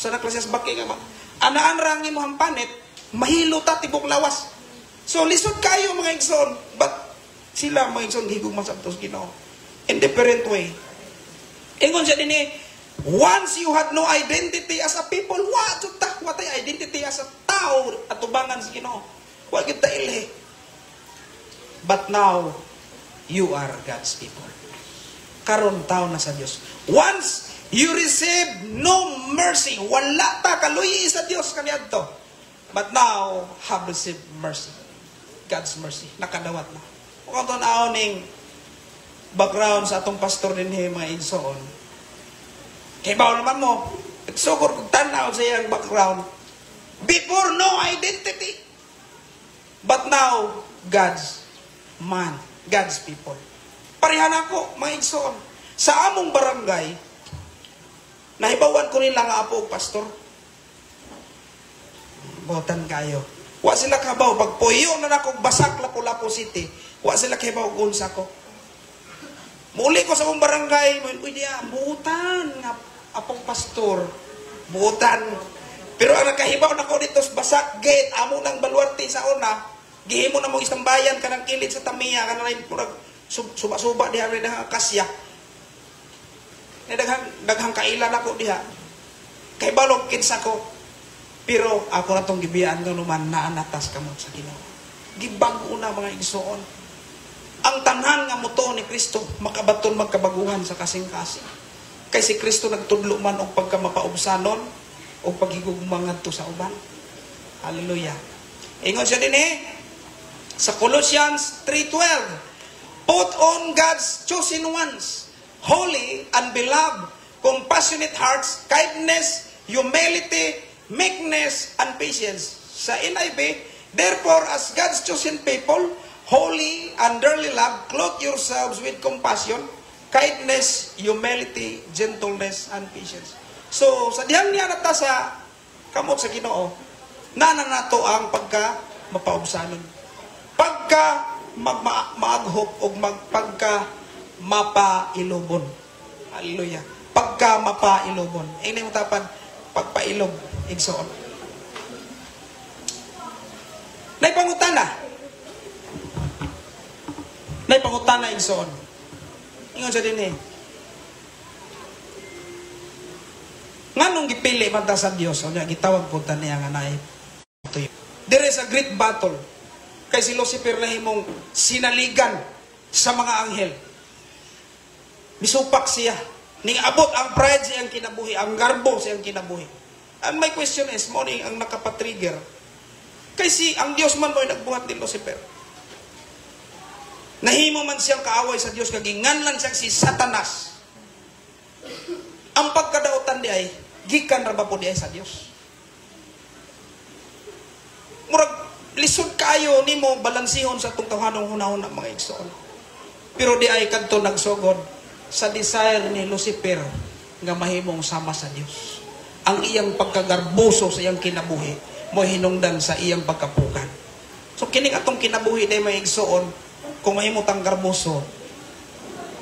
sa naklase sa baki nga ma. Anaan ra ang imong panit, mahilo ta tibok lawas. So lisod kayo, mga igsoon, but sila, mga igsoon, gihigugma sa atos Ginoo in different way. Ingon siya dinhi, once you had no identity as a people, wa jud ta, wa tay identity as a tao atubangan sa Ginoo. Wa gyud ta ilhi. But now, you are God's people. Karon tao na sa Dios. Once you receive no mercy, wala ta kaluyi sa Dios kaniadto. But now, have received mercy. God's mercy. Nakadawat na. Kung ito ning background sa atong pastor din mga igsoon. Kay bawo naman mo, nagsugod kung tanaw sa iyang background. Before, no identity. But now, God's man, God's people. Parehan ako, mga igsoon. Sa among barangay, nahibawan ko nila nga apo og pastor. Botan kayo. Wa sila kabaw. Pag puyo na nako Basak, Lapu-Lapu City, wa sila kabaw kung unsa ko. Muli ko sa among barangay, mo, uy diya, buutan nga apong pastor. Buutan. Pero ang nakahibaw nako dito sa Basak Gate, amo nang baluarte sa una, gihimo na mong istambayan kanang kilid sa Tamiya, kanang murag suba-suba diha rin daghang akasya. Na daghang daghang kailan ako diha. Kay balog kinsa ko. Pero ako na tong gibiyaan nga naman naanatas kamot sa Ginoo. Gibag-o na, mga igsoon. Ang tanan nga mutuo ni Kristo makabaton magkabaguhan sa kasing-kasing. Kay si Kristo nagtudlo man og pagkamapaubsanon o paghigugma ngadto sa uban. Hallelujah. Ingon siya din eh, sa Colossians 3:12, "Put on God's chosen ones, holy and beloved, compassionate hearts, kindness, humility, meekness, and patience." Sa NIV, "Therefore, as God's chosen people, holy and dearly loved, clothe yourselves with compassion, kindness, humility, gentleness, and patience." So, sa dihang niya nata sa kamot sa Ginoo, nana nato ang pagka mapaubsanon. Pagka maaghop o magpagka mapailobon. Hallelujah. Pagka mapailobon. Ay mo tapan, pagpailob, igsoon. Naipangutana. Naipangutana, igsoon. Ingon sa din eh. Nganong gipili man ta sa Dios, o niya gitawag po ta niya nga naay tuyo. There is a great battle. Kay si Lucifer na himong sinaligan sa mga anghel. Misupak siya. Ning abot ang pride sa iyang kinabuhi, ang garbo sa iyang kinabuhi. And my question is, mo ni ang nakapatrigger. Kay si ang Dios man mo'y nagbuhat ni Lucifer. Nahimo man siyang kaaway sa Dios, kag ginganlan siyang si Satanas. Ang pagkadautan di ay gikan ra ba po di ay sa Dios? Murag lisod kaayo nimo balansihon sa atong tawhanong hunahuna, mga igsoon. Pero di ay kadto nagsugod sa desire ni Lucifer nga mahimong sama sa Dios. Ang iyang pagkagarboso sa iyang kinabuhi mo hinungdan sa iyang pagkapukan. So kining atong kinabuhi day, mga igsoon, kung mahimo tang garboso,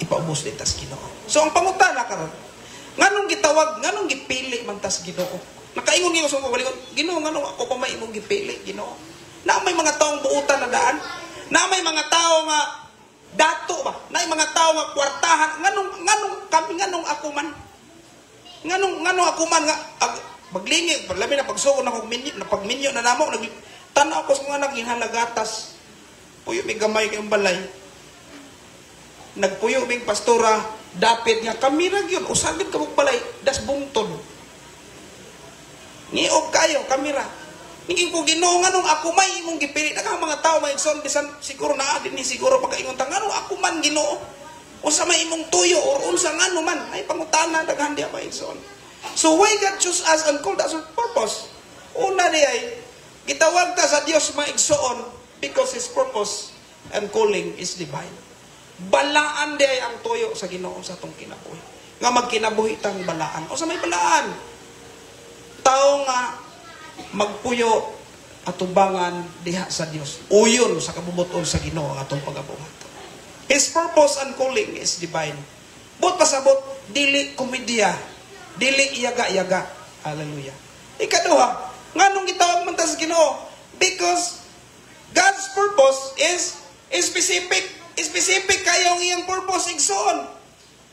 ipaubos din tas Ginoo. So ang pangutana karon, nganong gitawag, nganong gipili man tas Ginoo? Nakaingon gyud sa mga balingon, "Ginoo, nganong ako pa may imong gipili, Ginoo?" Na may mga taong buutan na daan, na may mga tao nga dato ba, na may mga tao nga kwartahan, nganong kami, nganong ako man? Nganong ako man nga ag, maglingi, labi na pagsugod na minyo, na pagminyo na namo, nag tan-aw ko sa mga naghinalagatas. Puyo mi gamay kayong balay. Nagpuyo ming pastora, dapit nga kami ra gyud, usa gyud ka balay, das bungtod. Ngiog kayo, kamera. Ningin ko, "Ginoo, nganong ako may imong gipili?" Daghang mga tao, may igsoon, bisan siguro naa din ni siguro pagkaingon ta, "Nganong ako man, Ginoo? Unsa may imong tuyo or unsa, ngano man?" Ay pangutana daghan diha, mga igsoon. So why God choose us and called us with purpose? Una di ay gitawag ta sa Dios, mga igsoon, because His purpose and calling is divine. Balaan di ay ang tuyo sa Ginoo sa atong kinabuhi. Nga magkinabuhi tang balaan. O sa may balaan? Tao nga magpuyo atubangan diha sa Dios. Uyon sa kabubuton sa Ginoo ang atong pagabuhat. His purpose and calling is divine. But pasabot, dili komedya, dili iyaga-iyaga. Hallelujah. Ikaduha, nganong gitawag man ta sa Ginoo? Because God's purpose is specific. Specific kayo ang iyang purpose, igsoon.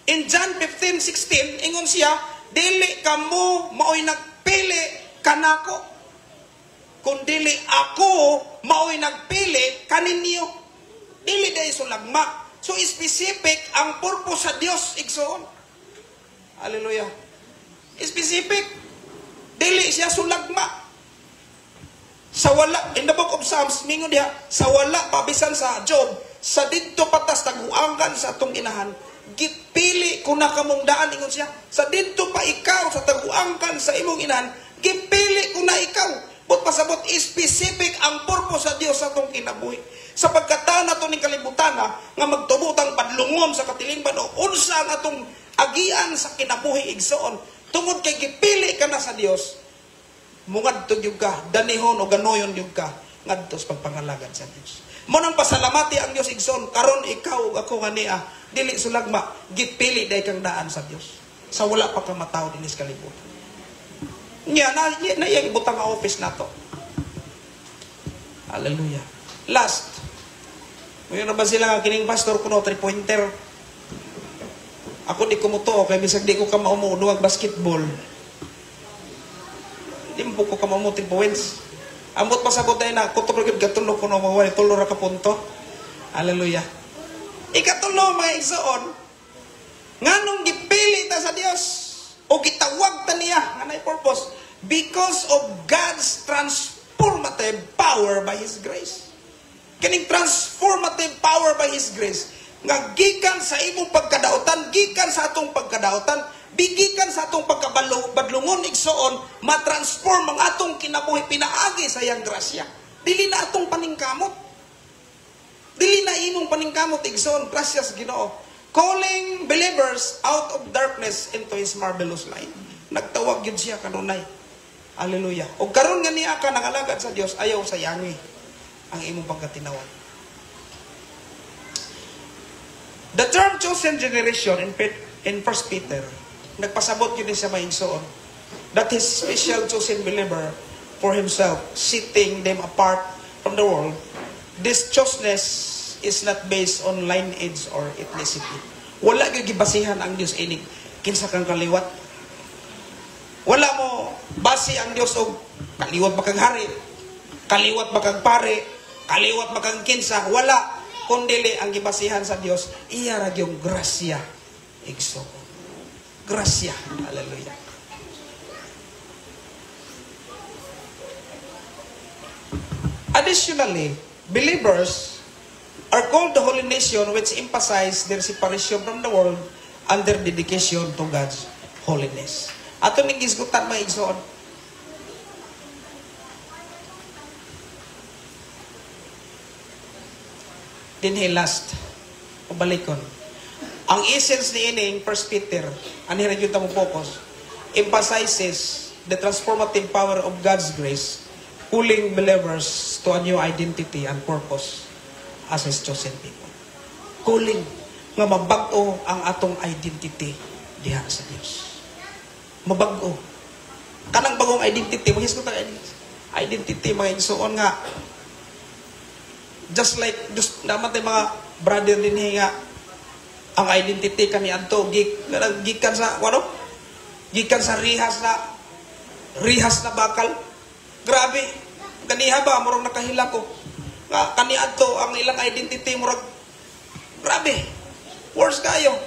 In John 15:16, ingon siya, "Dili kamo maoy nagpili kanako, kundili ako maoy nagpili kaninyo." Dili dahil sulagma. So specific ang purpose sa Dios, igsoon. Hallelujah. Specific. Dili siya sulagma. Sa wala, in the book of Psalms, mingon diha, sa wala pa bisan sa Job, sa didto pa tas taguangan sa atong inahan, gipili ko na kamong daan, ingon siya. Sa didto pa ikaw, sa taguangkan sa imong inahan, gipili ko na ikaw. But pasabot, specific ang purpose sa Dios sa atong kinabuhi. Sa pagkatao nato ning kalibutan nga magtubotang padlungon sa katilingban o unsa ang atong agian sa kinabuhi, igsoon, tungod kay gipili ka na sa Dios, mungadto gyud ka, danihon o ganoyon gyud ka ngadto sa pagpangalagad sa Dios. Mo nang pasalamati ang Dios, igsoon, karon ikaw ug ako nga niya dili sulagma, gipili day kang daan sa Dios. Sa wala pa ka matawo dinhi sa kalibutan. Nya na na iyang ibutang nga office nato. Hallelujah. Last. Ngayon na ba sila nga kining pastor kuno three pointer? Ako di ko mutuo kay bisag di ko ka maumo duwag basketball. Di mo po ko ka maumo 3 points. Ambot pasabot tayo na kutob ra gyud gatulo kuno mawala tulo ra ka punto. Hallelujah. Ikatulo, mga igsoon, nganong gipili ta sa Dios o gitawag ta niya nga nay purpose? Because of God's transformative power by His grace. Kining transformative power by His grace nga gikan sa imong pagkadautan, gikan sa atong pagkadautan, bigikan sa atong pagkabadlungon, igsoon, matransform ang atong kinabuhi pinaagi sa iyang grasya. Dili na atong paningkamot. Dili na imong paningkamot, igsoon, grasyas Ginoo. Calling believers out of darkness into His marvelous light. Nagtawag yun siya kanunay. Hallelujah. O karon nga niya ka nangalagad sa Dios, ayaw sayangi ang imong pagkatinawag. The term chosen generation in 1 Peter, nagpasabot yun siya, mga igsoon, that his special chosen believer for himself, setting them apart from the world. This choseness is not based on lineage or ethnicity. Wala gyud gibasihan ang Dios inig kinsa kang kaliwat. Wala mo base ang Dios og kaliwat ba kang hari, kaliwat ba kang pare, kaliwat ba kang kinsa, wala. Kundili ang gibasihan sa Dios, iya ra gyung grasya. igsoon. Grasya. Hallelujah. Additionally, believers are called the holy nation, which emphasize their separation from the world and their dedication to God's holiness. Ato ning gisgutan mga igsoon. Dinhi last, pabalikon. Ang essence ni ining 1 Peter, ani ra gyud ta mo focus, emphasizes the transformative power of God's grace, pulling believers to a new identity and purpose as His chosen people. Calling nga mabag-o ang atong identity diha sa Dios. Mabag-o. Kanang bagong identity, mahisgot ang identity mga igsoon nga just like just naman tay mga brother dinhi nga ang identity kani adto gikan sa ano? Gikan sa rihas na bakal. Grabe. Kaniha ba murag nakahila ko. Nga kani adto ang ilang identity murag grabe. Worse kayo.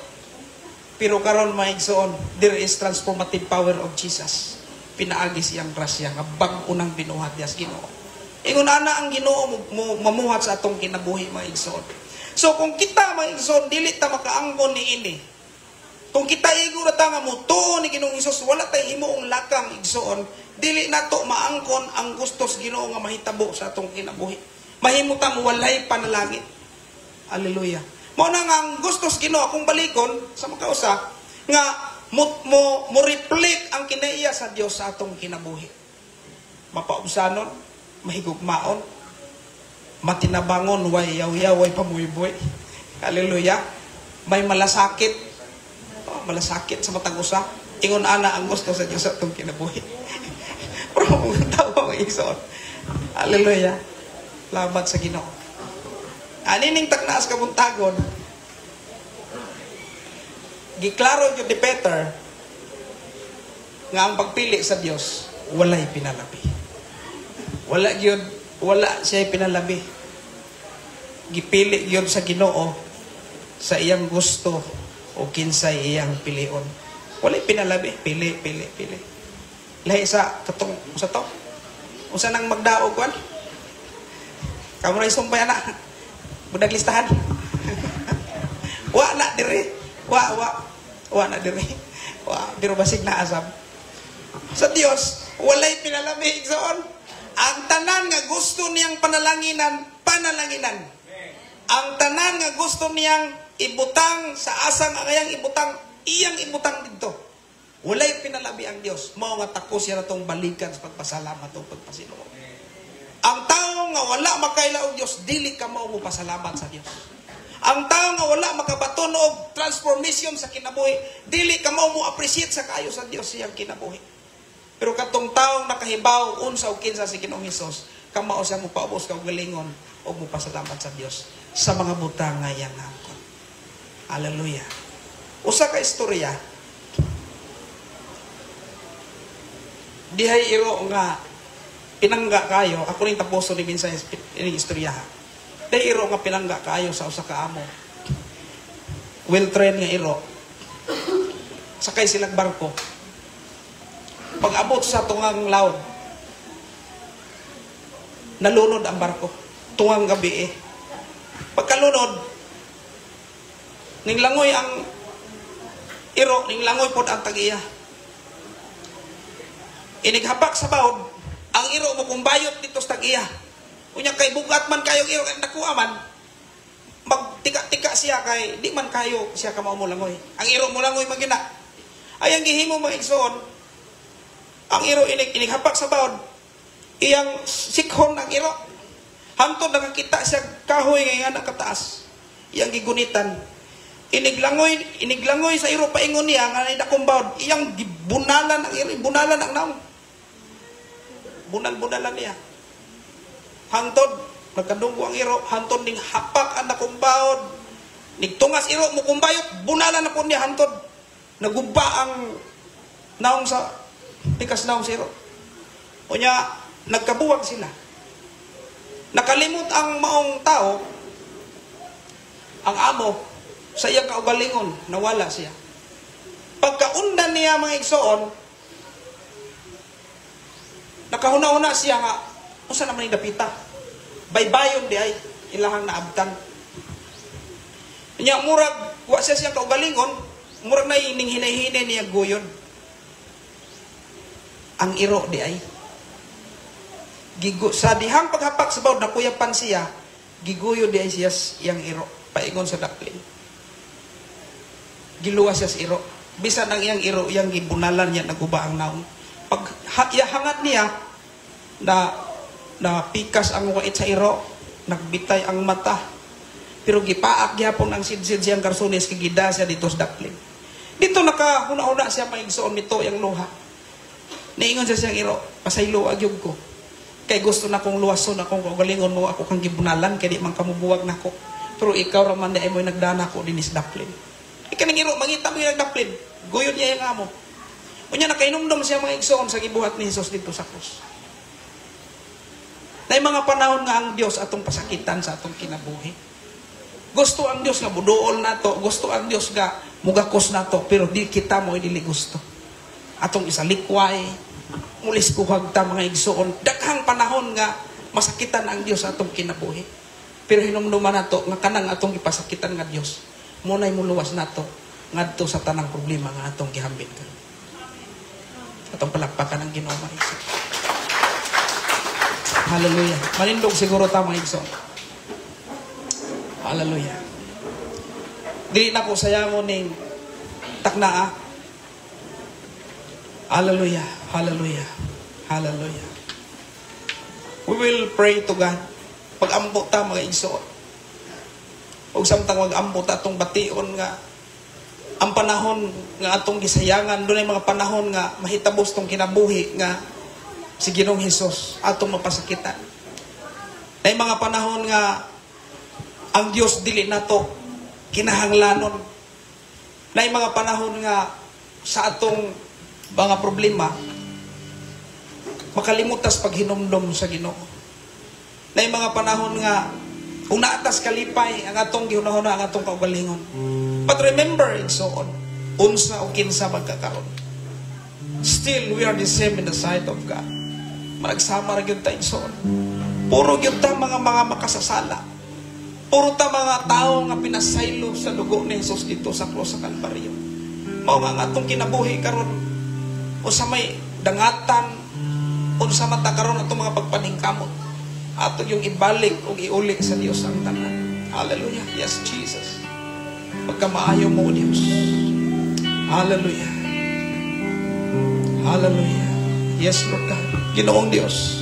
Pero karon mga igsoon, there is transformative power of Jesus. Pinaagi siyang grasya nga bag-o nang binuhat niya sa Ginoo. Ingon ana ang Ginoo mamuhat sa atong kinabuhi mga igsoon. So kung kita mga igsoon dili ta makaangkon niini. Kung kita igo ra ta nga motuo ni Ginoong Hesus, wala tay himuong lakang igsoon, dili nato maangkon ang gusto sa Ginoo nga mahitabo sa atong kinabuhi. Mahimo ta walay panalangin. Hallelujah. Mao na nga ang gusto sa Ginoo kung balikon sa makausa nga mo reflect ang kinaiya sa Dios sa atong kinabuhi. Mapaubsanon, mahigugmaon, matinabangon, way yaw-yaw, way pamuyboy. Hallelujah. May malasakit. Oh, malasakit sa matag usa. Ingon ana ang gusto sa Dios sa atong kinabuhi. Pero tawa mga igsoon. Hallelujah. Lamat sa Ginoo. Ani ning taknaas kabuntagon, giklaro gyud ni Peter nga ang pagpili sa Dios walay pinalabi. Wala gyud, wala siya pinalabi. Gipili gyud sa Ginoo sa iyang gusto o kinsay iyang pilion. Walay pinalabi, pili, pili, pili. Lahi sa katong usa to. Usa nang magdaog kwan. Kamo ra sumpay ana. Budag listahan. Wa na dire. Wa wa. Wa na dire. Wa pero basig na asab. Sa Dios walay pinalabi igsoon. Ang tanan nga gusto niyang panalanginan, panalanginan. Ang tanan nga gusto niyang ibutang sa asang ang iyang ibutang, iyang ibutang didto. Walay pinalabi ang Dios. Mao nga takos siya natong balikan sa pagpasalamat o pagpasinuo. Ang tao nga wala makaila og Dios, dili ka mao mopasalamat sa Dios. Ang tao nga wala makabaton og transformation sa kinabuhi, dili ka mao mo appreciate sa kaayo sa Dios siyang kinabuhi. Pero katong taong nakahibaw unsa og kinsa si Ginoong Hesus, kamao siya mopaubos ka og galingon og mopasalamat sa Dios sa mga butang nga iyang nangkon. Hallelujah. Usa ka istorya dihay iro nga pinangga kayo, ako ning tapuso ni minsan ining istorya. Dihay iro nga pinangga kayo sa usa ka amo. Well trained nga iro. Sakay silang barko. Pag-abot sa tungang laod, nalunod ang barko. Tungang gabi eh. Pagkalunod, ninglangoy ang iro, ninglangoy pod ang tag-iya. Inighapak sa baod, ang iro mo kumbayot dito sa tag-iya. Unya kay bugat man kayo iro, kay nakuha man, magtika-tika siya kay di man kayo siya kamao mo langoy. Ang iro mo langoy magina. Ay ang gihimo mga igsoon, ang iro inighapak sa baod, iyang sikhon ang iro. Hangtod nakakita siya kahoy nga nga nakataas. Iyang gigunitan. Iniglangoy sa iro paingon niya nga dakong baod, iyang gibunalan ang iro, bunalan ang naong. Bunal-bunalan niya. Hangtod nagkadunggo ang iro, hangtod ning hapak ang dakong baod. Nigtungas iro mukumbayot, bunalan na po niya hangtod. Naguba ang naong sa tikas naong sa iro. Unya nagkabuwag sila. Nakalimot ang maong tao, ang amo sa iyang kaugalingon, nawala siya. undan niya, mga igsoon, nakahuna-huna siya nga, usa naman yung dapita. Baybayon di ay, ilahang naabtan. Nya murag, wa siya siyang kaugalingon, murag na ining hinay-hinay niya guyon. Ang iro di ay. Gigu, sa dihang paghapak sa bawd, nakuyapan siya, giguyo di ay siya iyang iro, paingon sa daplin. Giluwas siya sa iro. Bisan ang iyang iro, iyang gibunalan niya, naguba ang naong. Pag ha, hangat niya, na na pikas ang wait sa iro, nagbitay ang mata. Pero gipaak gyapon ang sidsid siyang karsunis kay gida siya dito sa daplin. Dito nakahuna-huna siya, mga igsoon, nito yang luha. Niingon siya siyang iro, "Pasaylo agyog ko. Kay gusto na kong luwason akong kaugalingon mo ako kang gibunalan kay di man kamubuwag nako. Pero ikaw ra man di ay mo'y nagdana ko dinis daplin." Ikaning iro mangita mo yung daplin. Guyod niya yung amo. Unya nakainumdum siya, mga igsoon, sa gibuhat ni Jesus dito sa krus. Na mga panahon nga ang Dios atong pasakitan sa atong kinabuhi. Gusto ang Dios nga buduol nato, gusto ang Dios nga mugakos nato, pero di kita mo dili gusto. Atong isalikway, muliskuhag ta, mga igsoon. Daghang panahon nga masakitan ang Dios sa atong kinabuhi. Pero hinumduman nato nga kanang atong gipasakitan nga Dios, mo na'y muluwas nato ngadto sa tanang problema nga atong gihambin karon. Atong palakpakan ang Ginoo, mga igsoon. Hallelujah. Manindog siguro ta, mga igsoon. Hallelujah. Dili na ko sayangon ning taknaa. Hallelujah. Hallelujah. Hallelujah. We will pray to God. Pag-ampo ta, mga igsoon. Ug samtang mag-ampo ta, atong bation nga ang panahon nga atong gisayangan, dunay mga panahon nga mahitabos tong kinabuhi nga si Ginoong Hesus atong mapasakitan. Nay mga panahon nga ang Dios dili nato kinahanglanon. Nay mga panahon nga sa atong mga problema makalimutas paghinumdom sa Ginoo. Nay mga panahon nga kung naatas kalipay ang atong gihunahuna ang atong kaugalingon. But remember, igsoon, unsa o kinsa magkakaroon, still we are the same in the sight of God. Managsama ra gyud ta, igsoon. Puro gyud ta mga makasasala. Puro ta mga tao nga pinasaylo sa dugo ni Jesus dito sa krus sa Kalbaryo. Mao nga ang atong kinabuhi karon, unsa may dangatan, unsa man ta karon atong mga pagpaningkamot, ato yung ibalik ug iuli sa Dios ang tanan. Hallelujah. Yes, Jesus. Pagkamaayo mo, O Dios. Hallelujah. Hallelujah. Yes, Lord God. Ginoong Dios.